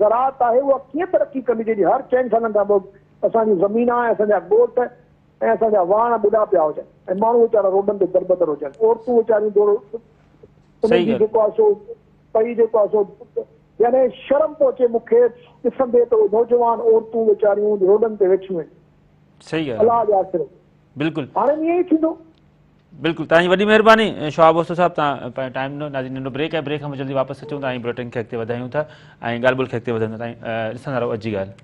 زراعت آهي اها ڪيئن ترقي ڪندي جنهن جي هر چئن سالن کان پوء اسان جون زمينان ۽ اسان جا ڳوٺ ۽ اسان جا واڻ ٻڏا پيا هجن ۽ ماڻهو ويچارا روڊن تي دربدر هجن، عورتون ويچاريون ڊوڙ انهن جي جيڪو آهي سو پئي جيڪو آهي سو يعني شرم پيو اچي مون کي ڏسندي ته اهي نوجوان عورتون ويچاريون روڊن تي ويٺيون آهن. صحيح ڳالهه الله جي آسري. بلڪل. هاڻي ائين ئي ٿيندو. بلڪل توهان جي وڏي مهرباني شهاب اوستو صاحب توهان پنهنجو ٽائيم ڏنو. ناظرين ننڍو بريڪ آهي بريڪ کان پوء جلدي واپس اچون ٿا ۽ بليٽن کي اڳتي وڌايون ٿا ۽ ڳالهه ٻولهه کي اڳتي وڌايون ٿا تائين ڏسندا رهو اڄ جي ڳالهه.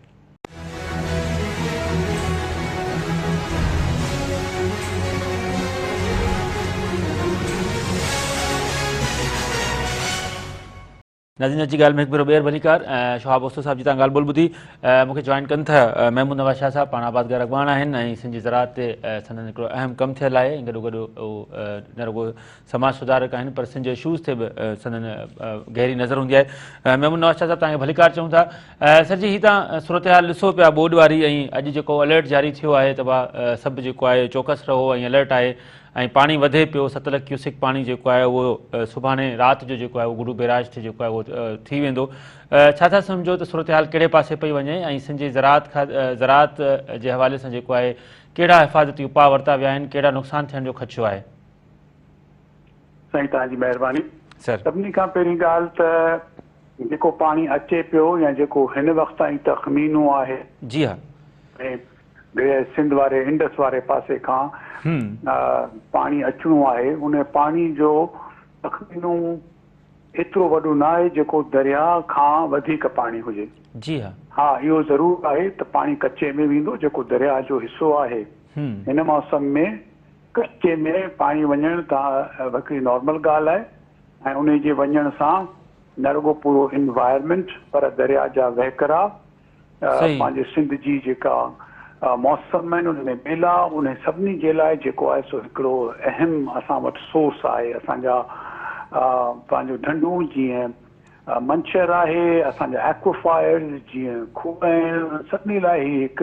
ناظرين اڄ جي ڳالهه ۾ هڪ ڀيرو ٻيهر ڀليڪار شهاب اوستو صاحب جي تان ڳالهه ٻولهه ٻڌي مون کي جوائن ڪن ٿا محمود نواز شاهه صاحب پاڻ آبادگار اڳواڻ آهن ۽ سنڌ جي زراعت تي سندن هڪڙو اهم ڪم ٿيل آهي ۽ گڏو گڏ نه رڳو سماج سڌارڪ آهن پر سنڌ جي اشوز تي به سندن گهري نظر هوندي آهي. محمود نواز شاهه صاحب توهان کي ڀليڪار چئون ٿا. سر جي هي تان صورتحال ڏسو پيا ٻوڏ واري ۽ اڄ جيڪو الرٽ جاري ٿيو آهي ته با سڀ جيڪو آهي چوڪس رهو ۽ الرٽ آهي ۽ پاڻي وڌي پيو 7 لک ڪيوسڪ پاڻي جيڪو آهي اهو سڀاڻي رات جو جيڪو آهي اهو گڊو بيراج تي جيڪو آهي اهو ٿي ويندو. ڇا ٿا سمجهو ته صورتحال ڪهڙي پاسي پئي وڃي ۽ سنڌ جي زراعت زراعت جي حوالي سان جيڪو آهي ڪهڙا حفاظتي اپاء ورتا ويا آهن ڪهڙا نقصان ٿيڻ جو خدشو آهي؟ سائين توهان جي مهرباني. سر. سڀني کان پهرين ڳالهه ته جيڪو پاڻي اچي پيو يا جيڪو هن وقت تائين تخمينو آهي. جي ها. ۽ سنڌ واري انڊس واري پاسي کان پاڻي اچڻو آهي ان پاڻي جو تخمينو ايترو وڏو نه آهي جيڪو درياهه کان وڌيڪ پاڻي هجي. جي ها. ها اهو ضرور آهي ته پاڻي ڪچي ۾ ويندو جيڪو درياهه جو حصو آهي. هن موسم ۾ ڪچي ۾ پاڻي وڃڻ ته هڪڙي نارمل ڳالهه آهي ۽ انهي جي وڃڻ سان نه رڳو پورو انوائرمينٽ پر درياء جا وهڪرا پنهنجي سنڌ جي جيڪا موسم آهن ان ۾ ٻيلا انهي سڀني جي لاء جيڪو آهي سو هڪڙو اهم اسان وٽ سورس آهي. اسان جا پنهنجو ڍنڍون جيئن منڇر آهي، اسان جا ايڪوفائرز جيئن کوهه آهن، انهن سڀني لاء هي هڪ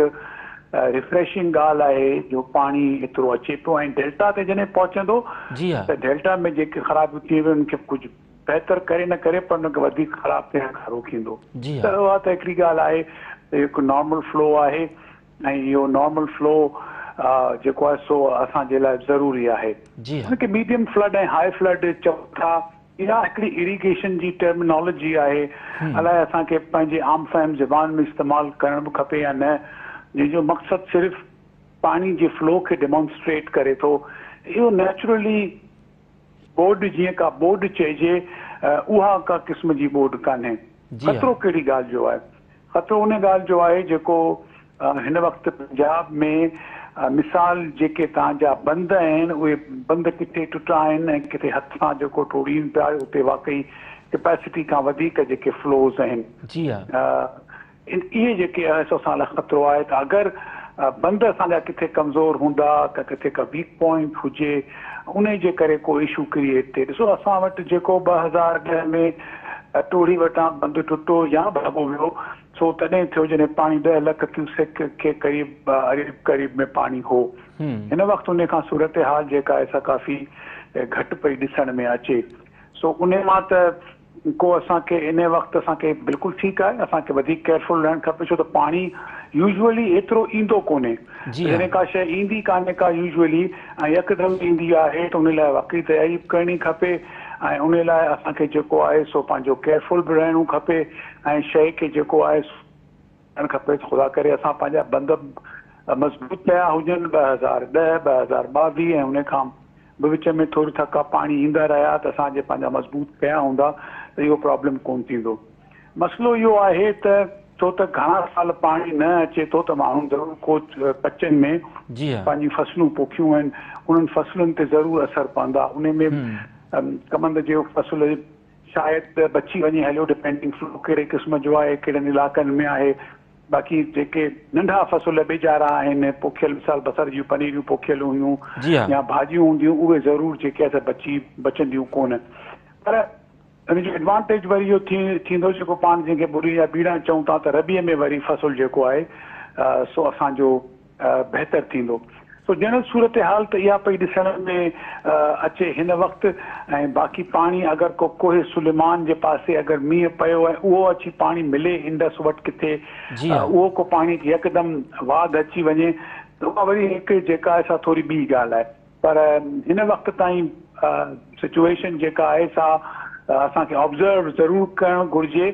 ريفريشنگ ڳالهه آهي جو پاڻي ايترو اچي پيو ۽ ڊيلٽا تي جڏهن پهچندو ته ڊيلٽا ۾ جيڪي خرابيون ٿي ويون انهن کي ڪجهه بهتر ڪري نه ڪري پر ان کي وڌيڪ خراب ٿيڻ کان روڪيندو. ته اها ته هڪڙي ڳالهه آهي ته اهو هڪ نارمل فلو آهي ۽ اهو نارمل فلو جيڪو آهي سو اسان جي لاء ضروري آهي. ان کي ميڊيم فلڊ ۽ هاء فلڊ چون ٿا. اها هڪڙي اريگيشن جي ٽرمنالاجي آهي، الائي اسان کي پنهنجي عام فهم زبان ۾ استعمال ڪرڻ به کپي يا نه، جنهن جو مقصد صرف پاڻي جي فلو کي ڊيمانسٽريٽ ڪري ٿو. اهو نيچرلي ٻوڏ جيئن ڪا ٻوڏ چئجي اها ڪا قسم جي ٻوڏ ڪانهي. خطرو ڪهڙي ڳالهه جو آهي؟ خطرو ان ڳالهه جو آهي جيڪو هن وقت پنجاب ۾ مثال جيڪي تان جا بند آهن اهي بند ڪٿي ٽٽا آهن ۽ ڪٿي هٿ سان جيڪو ٽوڙين پيا اتي واقعي ڪپيسٽي کان وڌيڪ جيڪي فلوز آهن اهي جيڪي آهي سو اسان لاء خطرو آهي ته اگر بند اسان جا ڪٿي ڪمزور هوندا ته ڪٿي ڪا ويڪ پوائنٽ هجي انهي جي ڪري ڪو اشو ڪريئيٽ ٿئي. ڏسو اسان وٽ جيڪو 2010 ۾ ٽوڙهي وٽان بند ٽٽو يا ڀڳو ويو سو تڏهن ٿيو جڏهن پاڻي 10 لک ڪيوسڪ کي قريب قريب قريب ۾ پاڻي هو. هن وقت انهي کان صورتحال جيڪا آهي سا ڪافي گهٽ پئي ڏسڻ ۾ اچي. سو انهي مان ته ڪو اسان کي انهي وقت اسان کي بلڪل ٺيڪ آهي اسان کي وڌيڪ ڪيئرفل رهڻ کپي ڇو ته پاڻي يوزوئلي ايترو ايندو ڪونهي جڏهن ڪا شيء ايندي ڪانهي ڪا يوزوئلي ۽ يڪدم ايندي آهي ته انهي لاء واقعي تياري به ڪرڻي کپي ۽ انهي لاء اسان کي جيڪو آهي سو پنهنجو ڪيئرفل به رهڻو کپي ۽ شيء کي جيڪو آهي سو ڪرڻ کپي ته خدا ڪري اسان پنهنجا بند مضبوط ڪيا هجن 2010، 2022 ۽ انهي کان به وچ ۾ ٿوري ٿڪا پاڻي ايندا رهيا ته اسان جي پنهنجا مضبوط ڪيا هوندا ته اهو پرابلم ڪونه ٿيندو. مسئلو اهو آهي ته ڇو ته گهڻا سال پاڻي نه اچي ٿو ته ماڻهن ضرور ڪو ڪچن ۾ پنهنجون فصلون پوکيون آهن انهن فصلن تي ضرور اثر پوندا انهي ۾ ڪمند جو فصل شايد بچي وڃي هليو ڊپينڊنگ فلو ڪهڙي قسم جو آهي ڪهڙن علائقن ۾ آهي باقي جيڪي ننڍا فصل ٻيجارا آهن پوکيل مثال بصر جون پنيريون پوکيل هيون يا ڀاڄيون هونديون اهي ضرور جيڪي آهي سي بچي بچنديون ڪونه پر ان جو ايڊوانٽيج وري اهو ٿيندو جيڪو پاڻ جنهن کي ٻري يا ٻيڙا چئون ٿا ته ربيع ۾ وري فصل جيڪو آهي سو اسان جو بهتر ٿيندو. سو جنرل صورتحال ته اها پئي ڏسڻ ۾ اچي هن وقت ۽ باقي پاڻي اگر ڪو ڪوهه سليمان جي پاسي اگر مينهن پيو ۽ اهو اچي پاڻي ملي انڊس وٽ ڪٿي اهو ڪو پاڻي يڪدم واڌ اچي وڃي ته اها وري هڪ جيڪا آهي سا ٿوري ٻي ڳالهه آهي پر هن وقت تائين سچوئيشن جيڪا آهي سا اسان کي آبزرو ضرور ڪرڻ گهرجي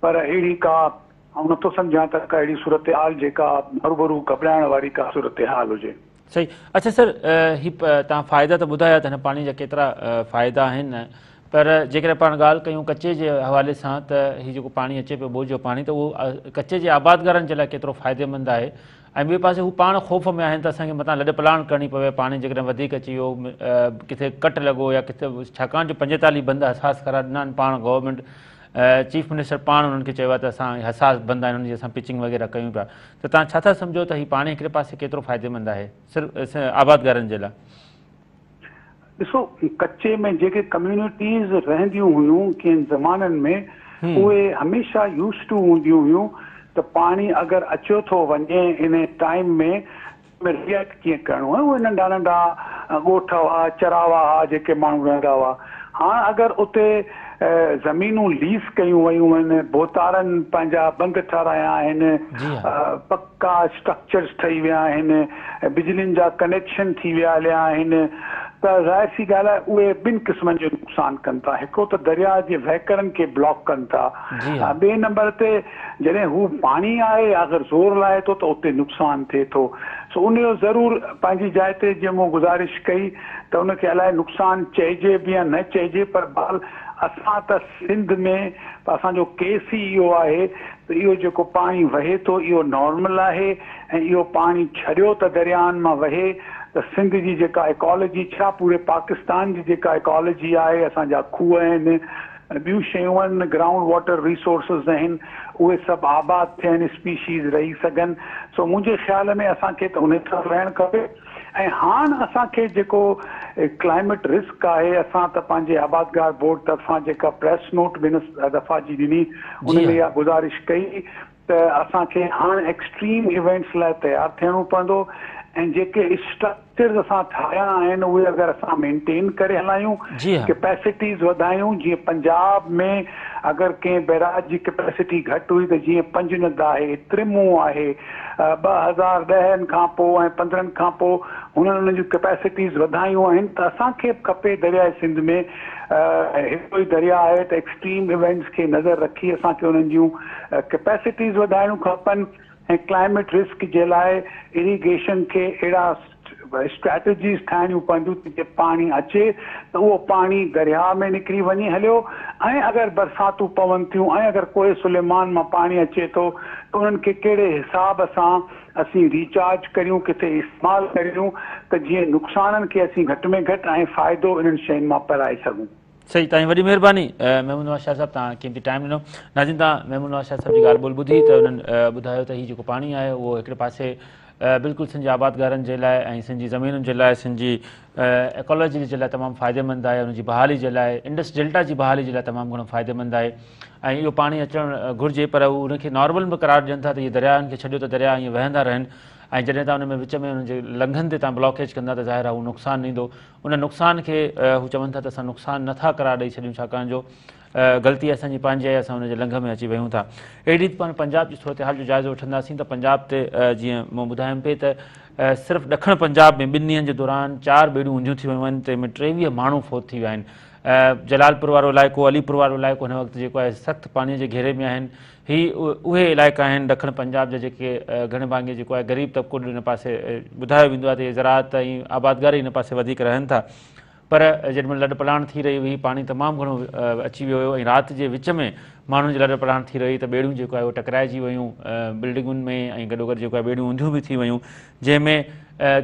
پر اهڙي ڪا آئون نٿو سمجهان ته ڪا اهڙي صورتحال جيڪا هروڀرو گهٻرائڻ واري ڪا صورتحال هجي. صحيح اڇا سر هي توهان فائدا ته ٻڌايا ته هن پاڻي جا ڪيترا فائدا آهن پر جيڪڏهن پاڻ ڳالهه ڪيون ڪچي جي حوالي سان ته هي جيڪو پاڻي اچي پيو ٻوجھ جو پاڻي ته اهو ڪچي جي آبادگارن جي لاء ڪيترو فائديمند آهي ۽ ٻئي پاسي هو پاڻ خوف ۾ آهن ته اسان کي متان لڏ پلاڻ ڪرڻي پوي پاڻي جيڪڏهن وڌيڪ اچي ويو ڪٿي ڪٽ لڳو يا ڪٿي ڇاڪاڻ جو 45 بند حساس قرار ڏنا آهن پاڻ گورنمينٽ چيف منسٽر پاڻ انهن کي چيو آهي ته اسان حساس بند آهن انهن جي اسان پچنگ وغيره ڪيون پيا ته توهان ڇا ٿا سمجهو ته هي پاڻي هڪڙي پاسي ڪيترو فائديمند آهي صرف آبادگارن جي لاء؟ ڏسو ڪچي ۾ جيڪي ڪميونٽيز رهنديون هيون ڪن زمانن ۾ اهي هميشه يوز ٽو هونديون هيون ته پاڻي اگر اچيو ٿو وڃي ان ٽائيم ۾ ۾ ريئيڪٽ ڪيئن ڪرڻو آهي اهي ننڍا ننڍا ڳوٺ هئا چراوا هئا جيڪي ماڻهو رهندا هئا هاڻ اگر اتي زمينون ليز ڪيون ويون آهن ڀوتارن پنهنجا بند ٺهرايا آهن پڪا اسٽرڪچرز ٺهي ويا آهن بجلين جا ڪنيڪشن ٿي ويا هليا آهن ته ظاهر سي ڳالهه آهي اهي ٻن قسمن جو نقصان ڪن ٿا هڪڙو ته درياء جي وهڪرن کي بلاڪ ڪن ٿا ٻئي نمبر تي جڏهن هو پاڻي آهي اگر زور لائي ٿو ته اتي نقصان ٿئي ٿو سو ان جو ضرور پنهنجي جاء تي جيئن مون گذارش ڪئي ته ان کي الائي نقصان چئجي به يا نه چئجي پر بهرحال اسان ته سنڌ ۾ اسان جو ڪيس ئي اهو آهي ته اهو جيڪو پاڻي وهي ٿو اهو نارمل آهي ۽ اهو پاڻي ڇڏيو ته درياهن مان وهي ته سنڌ جي جيڪا ايڪالاجي ڇا پوري پاڪستان جي جيڪا ايڪالاجي آهي اسان جا کوهه آهن. ٻيون شيون آهن گرائونڊ واٽر ريسورسز آهن اهي سڀ آباد ٿين اسپيشيز رهي سگهن سو منهنجي خيال ۾ اسان کي ته انهي طرف رهڻ کپي ۽ هاڻ اسان کي جيڪو ڪلائميٽ رسڪ آهي اسان ته پنهنجي آبادگار بورڊ طرفان جيڪا پريس نوٽ به هن دفعا جي ڏني ان ۾ اها گذارش ڪئي ته اسان کي هاڻ ايڪسٽريم ايونٽس لاء تيار ٿيڻو پوندو ۽ جيڪي اسٽرڪچرز اسان ٺاهيا آهن اهي اگر اسان مينٽين ڪري هلايون، ڪيپيسٽيز وڌايون جيئن پنجاب ۾ اگر ڪنهن بئراج جي ڪيپيسٽي گهٽ هئي ته جيئن پنجند آهي، ترمون آهي، 2010 کان پوء ۽ 15 کان پوء هنن انهن جون ڪيپيسٽيز وڌايون آهن ته اسان کي به کپي درياء سنڌ ۾ هڪڙو ئي درياء آهي ته ايڪسٽريم ايونٽس کي نظر رکي اسان کي انهن جون ڪيپيسٽيز وڌائڻيون کپن ۽ ڪلائميٽ رسڪ جي لاء اريگيشن کي اهڙا اسٽريٽجيز ٺاهڻيون پونديون ته جي پاڻي اچي ته اهو پاڻي درياء ۾ نڪري وڃي هليو ۽ اگر برساتون پون ٿيون ۽ اگر ڪوهه سليمان مان پاڻي اچي ٿو ته انهن کي ڪهڙي حساب سان اسين ريچارج ڪريون ڪٿي استعمال ڪريون ته جيئن نقصانن کي اسين گهٽ ۾ گهٽ ۽ فائدو انهن شين مان پرائي سگهون. صحيح تائين وڏي مهرباني محمود نواز شاهه صاحب تان قيمتي ٽائيم ڏنو. ناظرين تان محمود نواز شاهه صاحب جي ڳالهه ٻولهه ٻڌي ته انهن ٻڌايو ته هي جيڪو پاڻي آهي اهو هڪڙي پاسي بلڪل سنڌ جي آبادگارن جي لاء ۽ سنڌ جي زمينن جي لاء سنڌ جي ايڪولوجي جي لاء تمام فائديمند آهي ان جي بحالي جي لاء انڊس ڊيلٽا جي بحالي جي لاء تمام گهڻو فائديمند آهي ۽ اهو پاڻي اچڻ گهرجي پر هو ان کي نارمل به قرار ڏين ٿا ته اهي درياهن کي ڇڏيو ته درياهه ائين وهندا رهن ۽ جڏهن تان ان ۾ وچ ۾ انهن جي لنگهن تي تان بلاڪيج ڪندا ته ظاهر آهي هو نقصان ڏيندو ان نقصان کي هو چون ٿا ته اسان نقصان نه ٿا قرار ڏئي ڇڏيون ڇاڪاڻ جو غلطي اسان جي پنهنجي آهي اسان ان جي لنگهه ۾ اچي ويون ٿا. اهڙي ريت پاڻ پنجاب جي صورتحال جو جائزو وٺنداسين ته پنجاب تي جيئن مون ٻڌايم پئي ته صرف ڏکڻ پنجاب ۾ ٻن ڏينهن جي دوران چار ٻيڙيون اونڌيون ٿي ويون آهن تنهن ۾ 23 ماڻهو فوت ٿي ويا آهن. جلال پور وارو علائقو علي پور وارو علائقو هن وقت جيڪو آهي سخت پاڻي جي گهيري ۾ آهن. هي اهي علائقا آهن ڏکڻ پنجاب جا جيڪي گهڻي ڀاڱي جيڪو آهي غريب طبقو ان پاسي ٻڌايو ويندو آهي ته اهي زراعت ۽ آبادگاري ان پاسي وڌيڪ رهن ٿا پر جيڏي مهل لڏ پلاڻ ٿي رهي هئي پاڻي تمام گهڻو اچي ويو هيو ۽ رات جي وچ ۾ ماڻهن جي لڏ پلاڻ ٿي رهي ته ٻيڙيون جيڪو آهي اهو ٽڪرائجي ويون بلڊنگن ۾ ۽ گڏوگڏ جيڪو آهي ٻيڙيون اونڌيون به ٿي ويون جنهن ۾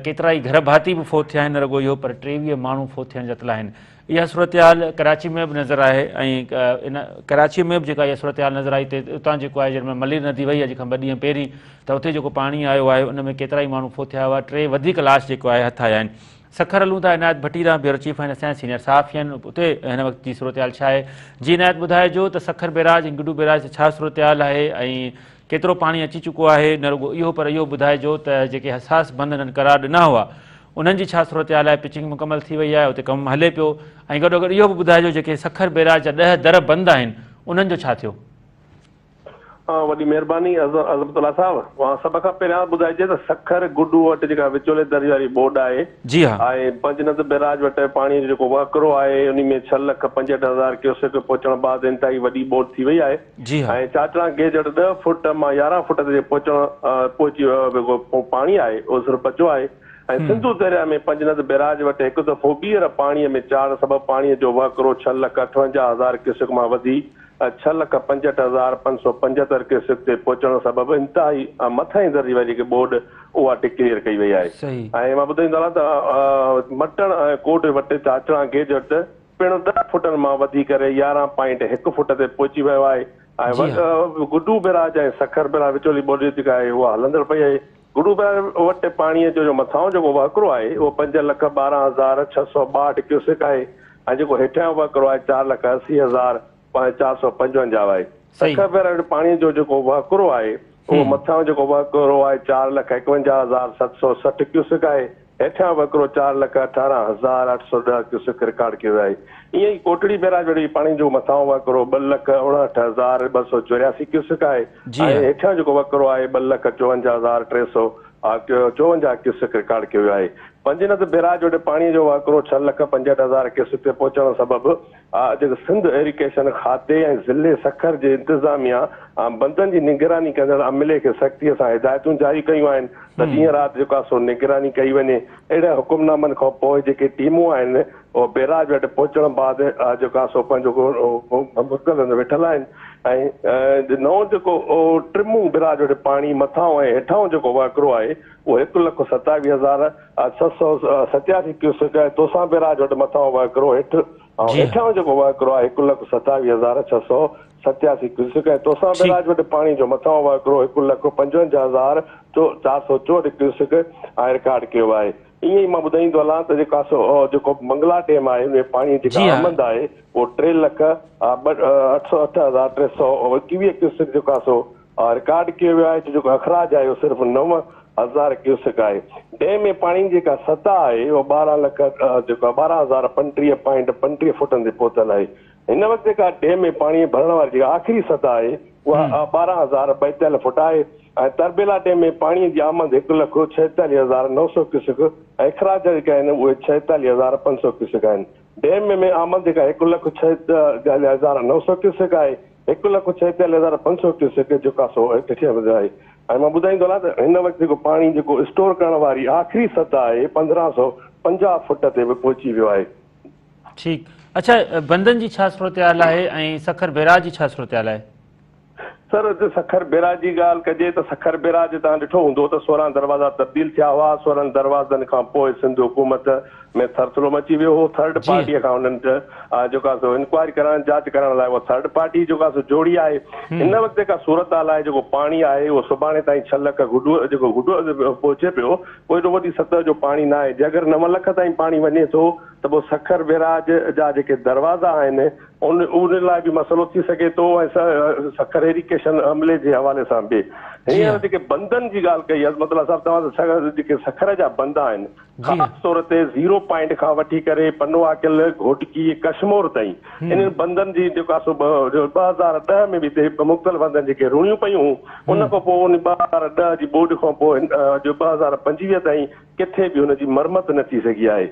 ڪيترائي گهر ڀاتي به فوت ٿيا آهن نه رڳو اهو پر 23 ماڻهو فوت ٿيڻ جا اطلاع آهن اها صورتحال ڪراچي ۾ به نظر آهي ۽ ان ڪراچي ۾ به جيڪا اها صورتحال نظر آئي ته اتان جيڪو آهي جنهن ۾ ملير ندي وئي اڄ کان ٻه ڏينهن پهرين ته اتي جيڪو پاڻي آيو آهي ان ۾ ڪيترائي ماڻهو فوت ٿيا هئا ٽي وڌيڪ لاش جيڪو آهي هٿ آيا آهن سکر هلون ٿا عنايت ڀٽي ڏانهن بيورو چيف آهن اسان جا سينيئر صحافي آهن اتي هن وقت جي صورتحال ڇا آهي جي عنايت ٻڌائجو ته سکر بيراج ۽ گڊو بيراج تي ڇا صورتحال آهي ۽ ڪيترو پاڻي اچي چڪو آهي نه رڳو اهو پر اهو ٻڌائجو ته جيڪي حساس بند هنن قرار ڏنا هئا انهن جي ڇا صورتحال آهي پچنگ مڪمل ٿي وئي آهي اتي ڪم هلي پيو ۽ گڏوگڏ اهو به ٻڌائجو جيڪي سکر بيراج جا ڏهه در بند آهن انهن جو ڇا ٿيو؟ وڏي مهرباني عظمت الله صاحب اوهان سڀ کان پهريان ٻڌائجي ته سکر گڊو وٽ جيڪا وچولي درجي واري ٻوڏ آهي جي ها. ۽ پنجند بيراج وٽ پاڻي جو جيڪو وهڪرو آهي انهي ۾ 6,65,000 ڪيوسڪ پهچڻ بعد انتهائي وڏي ٻوڏ ٿي وئي آهي جي ها. ۽ چاچڙان گيج وٽ ڏهه فوٽ مان 11 فوٽ تي پهچڻ پهچي ويو پاڻي آهي اهو صرف بچو آهي ۽ سنڌو درياء ۾ پنجند بيراج وٽ هڪ دفعو ٻيهر پاڻي ۾ چاڙهه سبب پاڻي جو وهڪرو 6,58,000 ڪيوسڪ مان وڌي 6,65,575 ڪيوسڪ تي پهچڻ سبب انتهائي مٿانهين درجي واري جيڪي ٻوڏ اها ڊڪليئر ڪئي وئي آهي ۽ مان ٻڌائيندو هلان ته مٽڻ ۽ ڪوٽ وٽ چاچڙان گيج وٽ پڻ 10 فوٽن مان وڌي ڪري 11 پوائنٽ هڪ فوٽ تي پهچي ويو آهي ۽ گڊو بيراج ۽ سکر بيراج وچولي ٻوڏ جيڪا آهي اها هلندڙ پئي آهي. گڊو بيراج وٽ پاڻي جو جو مٿانهون جيڪو وهڪرو آهي اهو 5,12,662 ڪيوسڪ آهي ۽ جيڪو هيٺيان وهڪرو آهي 4,80,455 آهي. سکر بيراج وٽ پاڻي جو جيڪو وهڪرو آهي اهو مٿانهون جيڪو وهڪرو آهي 4,51,760 ڪيوسڪ آهي. هيٺيان وهڪرو 4,18,810 ڪيوسڪ رڪارڊ ڪيو ويو آهي. ائين ئي ڪوٽڙي بئراج وٽ به پاڻي جو مٿانهون وهڪرو 2,59,284 ڪيوسڪ آهي ۽ هيٺيان جيڪو وهڪرو آهي 2,54,354 ڪيوسڪ رڪارڊ ڪيو ويو آهي. پنجند بئراج وٽ پاڻي جو وهڪرو 6,65,000 ڪيوسڪ تي پهچڻ سبب جيڪو سنڌ ايريگيشن کاتي ۽ ضلعي سکر جي انتظاميا بندن جي نگراني ڪندڙ عملي کي سختي سان هدايتون جاري ڪيون آهن ته ڏينهن رات جيڪو آهي سو نگراني ڪئي وڃي. اهڙي حڪم نامن کان پوء جيڪي ٽيمون آهن اهي بيراج وٽ پهچڻ بعد جيڪو آهي سو پنهنجو مستقل هنڌ ويٺل آهن ۽ نئون جيڪو ٽمون براج وٽ پاڻي مٿانهون ۽ هيٺانهون جيڪو وهڪرو آهي اهو 127,687 ڪيوسڪ ۽ توسان بئراج وٽ مٿانهون وهڪرو هيٺ ۽ هيٺانهون جيڪو وهڪرو آهي 127,687 ڪيوسڪ ۽ توسان بئراج وٽ پاڻي جو مٿانهون وهڪرو 155,464 ڪيوسڪ ۽ رڪارڊ ڪيو آهي. ائين ئي مان ٻڌائيندو هلان ته جيڪا سو جيڪو منگلا ڊيم آهي ان ۾ پاڻي جي جيڪا آمد آهي اهو ٽي لک ٻه اٺ سؤ اٺ هزار ٽي سؤ ايڪويهه ڪيوسڪ جيڪو آهي سو رڪارڊ ڪيو ويو آهي جيڪو اخراج آهي اهو صرف 9000 ڪيوسڪ آهي. ڊيم ۾ پاڻي جي جيڪا سطح آهي اهو 12 لک جيڪو آهي ٻارهن هزار پنٽيهه پوائنٽ 35 فوٽن تي پهتل آهي. هن وقت جيڪا ڊيم ۾ پاڻي ڀرڻ واري جيڪا آخري سطح آهي اها 12,000 ٻائيتاليهه فوٽ آهي ۽ تربيلا ڊيم ۾ پاڻي جي آمد هڪ لک ڇهيتاليهه هزار نو سؤ ڪيوسڪ ۽ اخراج جيڪا آهن اهي ڇهيتاليهه هزار پنج سؤ ڪيوسڪ آهن. ڊيم ۾ آمد جيڪا هڪ لک ڇهيتاليهه هزار نو سؤ ڪيوسڪ آهي، هڪ لک ڇهيتاليهه هزار پنج سؤ ڪيوسڪ جيڪا سو هيٺ آهي ۽ مان ٻڌائيندو هلان ته هن وقت جيڪو پاڻي جيڪو اسٽور ڪرڻ واري آخري سطح آهي 1550 فوٽ تي به پهچي ويو آهي. ٺيڪ اڇا بندن جي ڇا صورتحال آهي ۽ سکر بيراج جي ڇا صورتحال آهي؟ سر اتي سکر بيراج جي ڳالهه ڪجي ته سکر بيراج توهان ڏٺو هوندو ته 16 دروازا تبديل ٿيا هئا 16 دروازن کان پوء سنڌ حڪومت ۾ ٿرٿلو مچي ويو هو ٿرڊ پارٽي کان انهن جيڪو آهي سو انڪوائري ڪرائڻ جاچ ڪرڻ لاء اها ٿرڊ پارٽي جيڪو آهي سو جوڙي آهي هن وقت جيڪا صورتحال آهي جيڪو پاڻي آهي اهو سڀاڻي تائين ڇهه لک گڊو جيڪو گڊو پهچي پيو پوء ايڏو وڏي سطح جو پاڻي ناهي جي اگر 9 لک تائين پاڻي وڃي ٿو ته پوء سکر بيراج جا جيڪي دروازا آهن ان ان لاء به مسئلو ٿي سگهي ٿو ۽ سکر ايريگيشن عملي جي حوالي سان به. هينئر جيڪي بندن جي ڳالهه ڪئي عظمت الله صاحب توهان ته جيڪي سکر جا بند آهن خاص طور تي زيرو پوائنٽ کان وٺي ڪري پنوعاقل، گهوٽڪي، ڪشمور تائين انهن بندن جي جيڪو آهي سو 2010 ۾ به هتي مختلف هنڌن جيڪي روڻيون پيون هيون ان کان پوء ان 2010 جي ٻوڏ کان پوء اڄ 2025 تائين ڪٿي به ان جي مرمت نه ٿي سگهي آهي.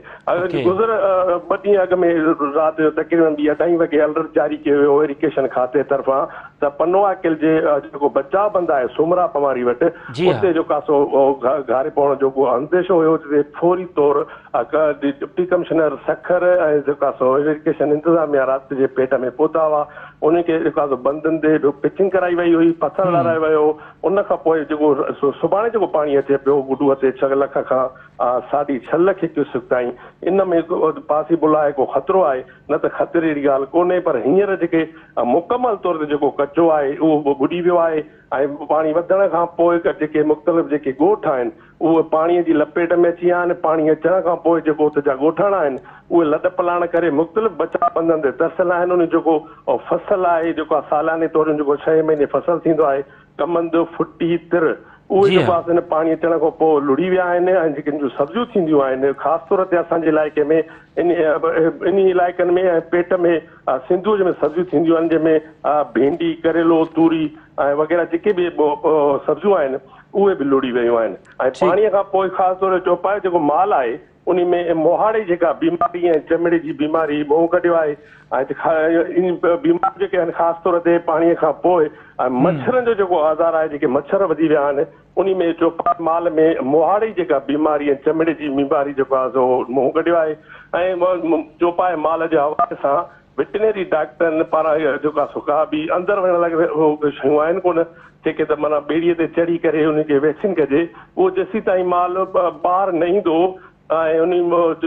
گذر ٻه ڏينهن اڳ ۾ رات جو تقريبن ٻي اڍائي وڳي الرٽ جاري ڪيو ويو هو اريگيشن کاتي طرفان ته پنوعاقل جي جيڪو بچاء بند آهي سومرا پنواري وٽ اتي جو ڪاسو گهاري پوڻ جو ڪو انديشو هيو جتي فوري طور ڊپٽي ڪمشنر سکر ۽ جيڪو آهي سو اريگيشن انتظاميا رات جي پيٽ ۾ پهتا هئا انهن کي جيڪو آهي سو بندن تي پچنگ ڪرائي وئي هئي پٿر لارائي ويو هو ان کان پوء جيڪو سڀاڻي جيڪو پاڻي اچي پيو گڊوء تي ڇهه لک کان ساڍي ڇهه لک ڪيوسڪ تائين ان ۾ پاسيبل آهي ڪو خطرو آهي نه ته خطري جهڙي ڳالهه ڪونهي پر هينئر جيڪي مڪمل طور تي جيڪو ڪچو آهي اهو به ٻڏي ويو آهي ۽ پاڻي وڌڻ کان پوء جيڪي مختلف جيڪي ڳوٺ آهن اهي پاڻي جي لپيٽ ۾ اچي ويا آهن پاڻي اچڻ کان پوء جيڪو اتي جا ڳوٺاڻا آهن اهي لڏ پلاڻ ڪري مختلف بچاء بندن تي ترسيل آهن ان جيڪو فصل آهي جيڪو سالياني طور جيڪو ڇهين مهيني فصل ٿيندو آهي ڪمند، ڦٽي، تر، اهي جيڪو آهي سو پاڻي اچڻ کان پوء لڙهي ويا آهن ۽ جيڪي ان جون سبزيون ٿينديون آهن خاص طور تي اسان جي علائقي ۾ انهي علائقن ۾ ۽ پيٽ ۾ سنڌوء جي ۾ سبزيون ٿينديون آهن جنهن ۾ ڀينڊي، ڪريلو، توري ۽ وغيره جيڪي به سبزيون آهن اهي به لڙهي ويون آهن ۽ پاڻي کان پوء خاص طور چوپايو جيڪو مال آهي انهي ۾ مهاڙي جيڪا بيماري ۽ چمڙي جي بيماري منهن ڪڍيو آهي ۽ انهي بيماريون جيڪي آهن خاص طور تي پاڻي کان پوء ۽ مڇرن جو جيڪو آزار آهي جيڪي مڇر وڌي ويا آهن انهي ۾ چوپائي مال ۾ مهاڙي جيڪا بيماري ۽ چمڙي جي بيماري جيڪو آهي سو منهن ڪڍيو آهي ۽ چوپائي مال جي حوالي سان وٽنري ڊاڪٽرن پاران جيڪو آهي سو ڪا به اندر وڃڻ لاء اهي شيون آهن ڪونه جيڪي ته معنيٰ ٻيڙي تي چڙهي ڪري انهن کي ويڪسين ڪجي اهو جيسيتائين مال ٻاهر نه ايندو ۽ انهي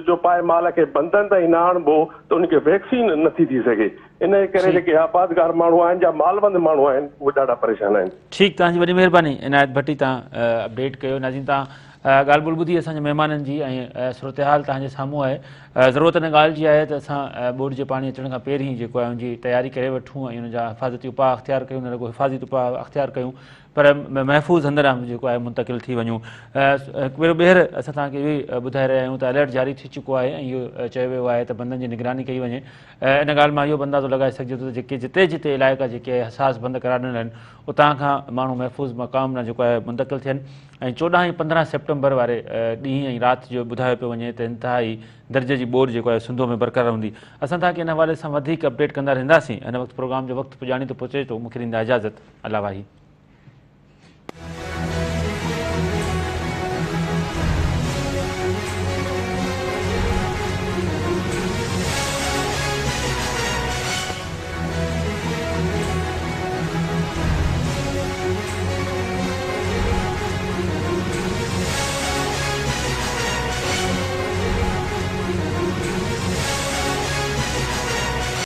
چوپائي مال کي بندن تائين نه آڻبو ته ان کي ويڪسين نٿي ٿي سگهي انهي ڪري جيڪي آبادگار ماڻهو آهن يا مالوند ماڻهو آهن اهي ڏاڍا پريشان آهن. ٺيڪ توهان جي وڏي مهرباني عنايت ڀٽي توهان اپڊيٽ ڪيو ناظرين توهان ڳالهه ٻولهه ٻڌي اسان جي مهمانن جي ۽ صورتحال توهان جي سامهون آهي ضرورت ان ڳالهه جي آهي ته اسان ٻوڏ جي پاڻي اچڻ کان پهرين جيڪو آهي ان جي تياري ڪري وٺون ۽ ان جا حفاظتي اپاء اختيار ڪيون نه رڳو حفاظتي اپاء اختيار ڪيون پر محفوظ هنڌ ڏانهن جيڪو آهي منتقل ٿي وڃون هڪ ڀيرو ٻيهر اسان توهان کي اهو ئي ٻڌائي رهيا آهيون ته الرٽ جاري ٿي چڪو آهي ۽ اهو چيو ويو آهي ته بندن جي نگراني ڪئي وڃي ان ڳالهه مان اهو به اندازو لڳائي سگهجي ٿو ته جيڪي جتي جتي علائقا جيڪي حساس بند قرار ڏنل آهن اتان کان ماڻهو محفوظ مقام ڏانهن جيڪو آهي منتقل ٿين ۽ 14 ۽ 15 سيپٽمبر واري ڏينهن ۽ رات جو ٻڌايو پيو وڃي ته انتهائي درجي جي ٻوڏ جيڪو آهي سنڌوء ۾ برقرار هوندي. اسان توهان کي ان حوالي سان وڌيڪ اپڊيٽ ڪندا رهنداسين. هن وقت پروگرام جو وقت پڄاڻي تي پهچي ٿو. مون کي ڏيندا اجازت. الله واهي.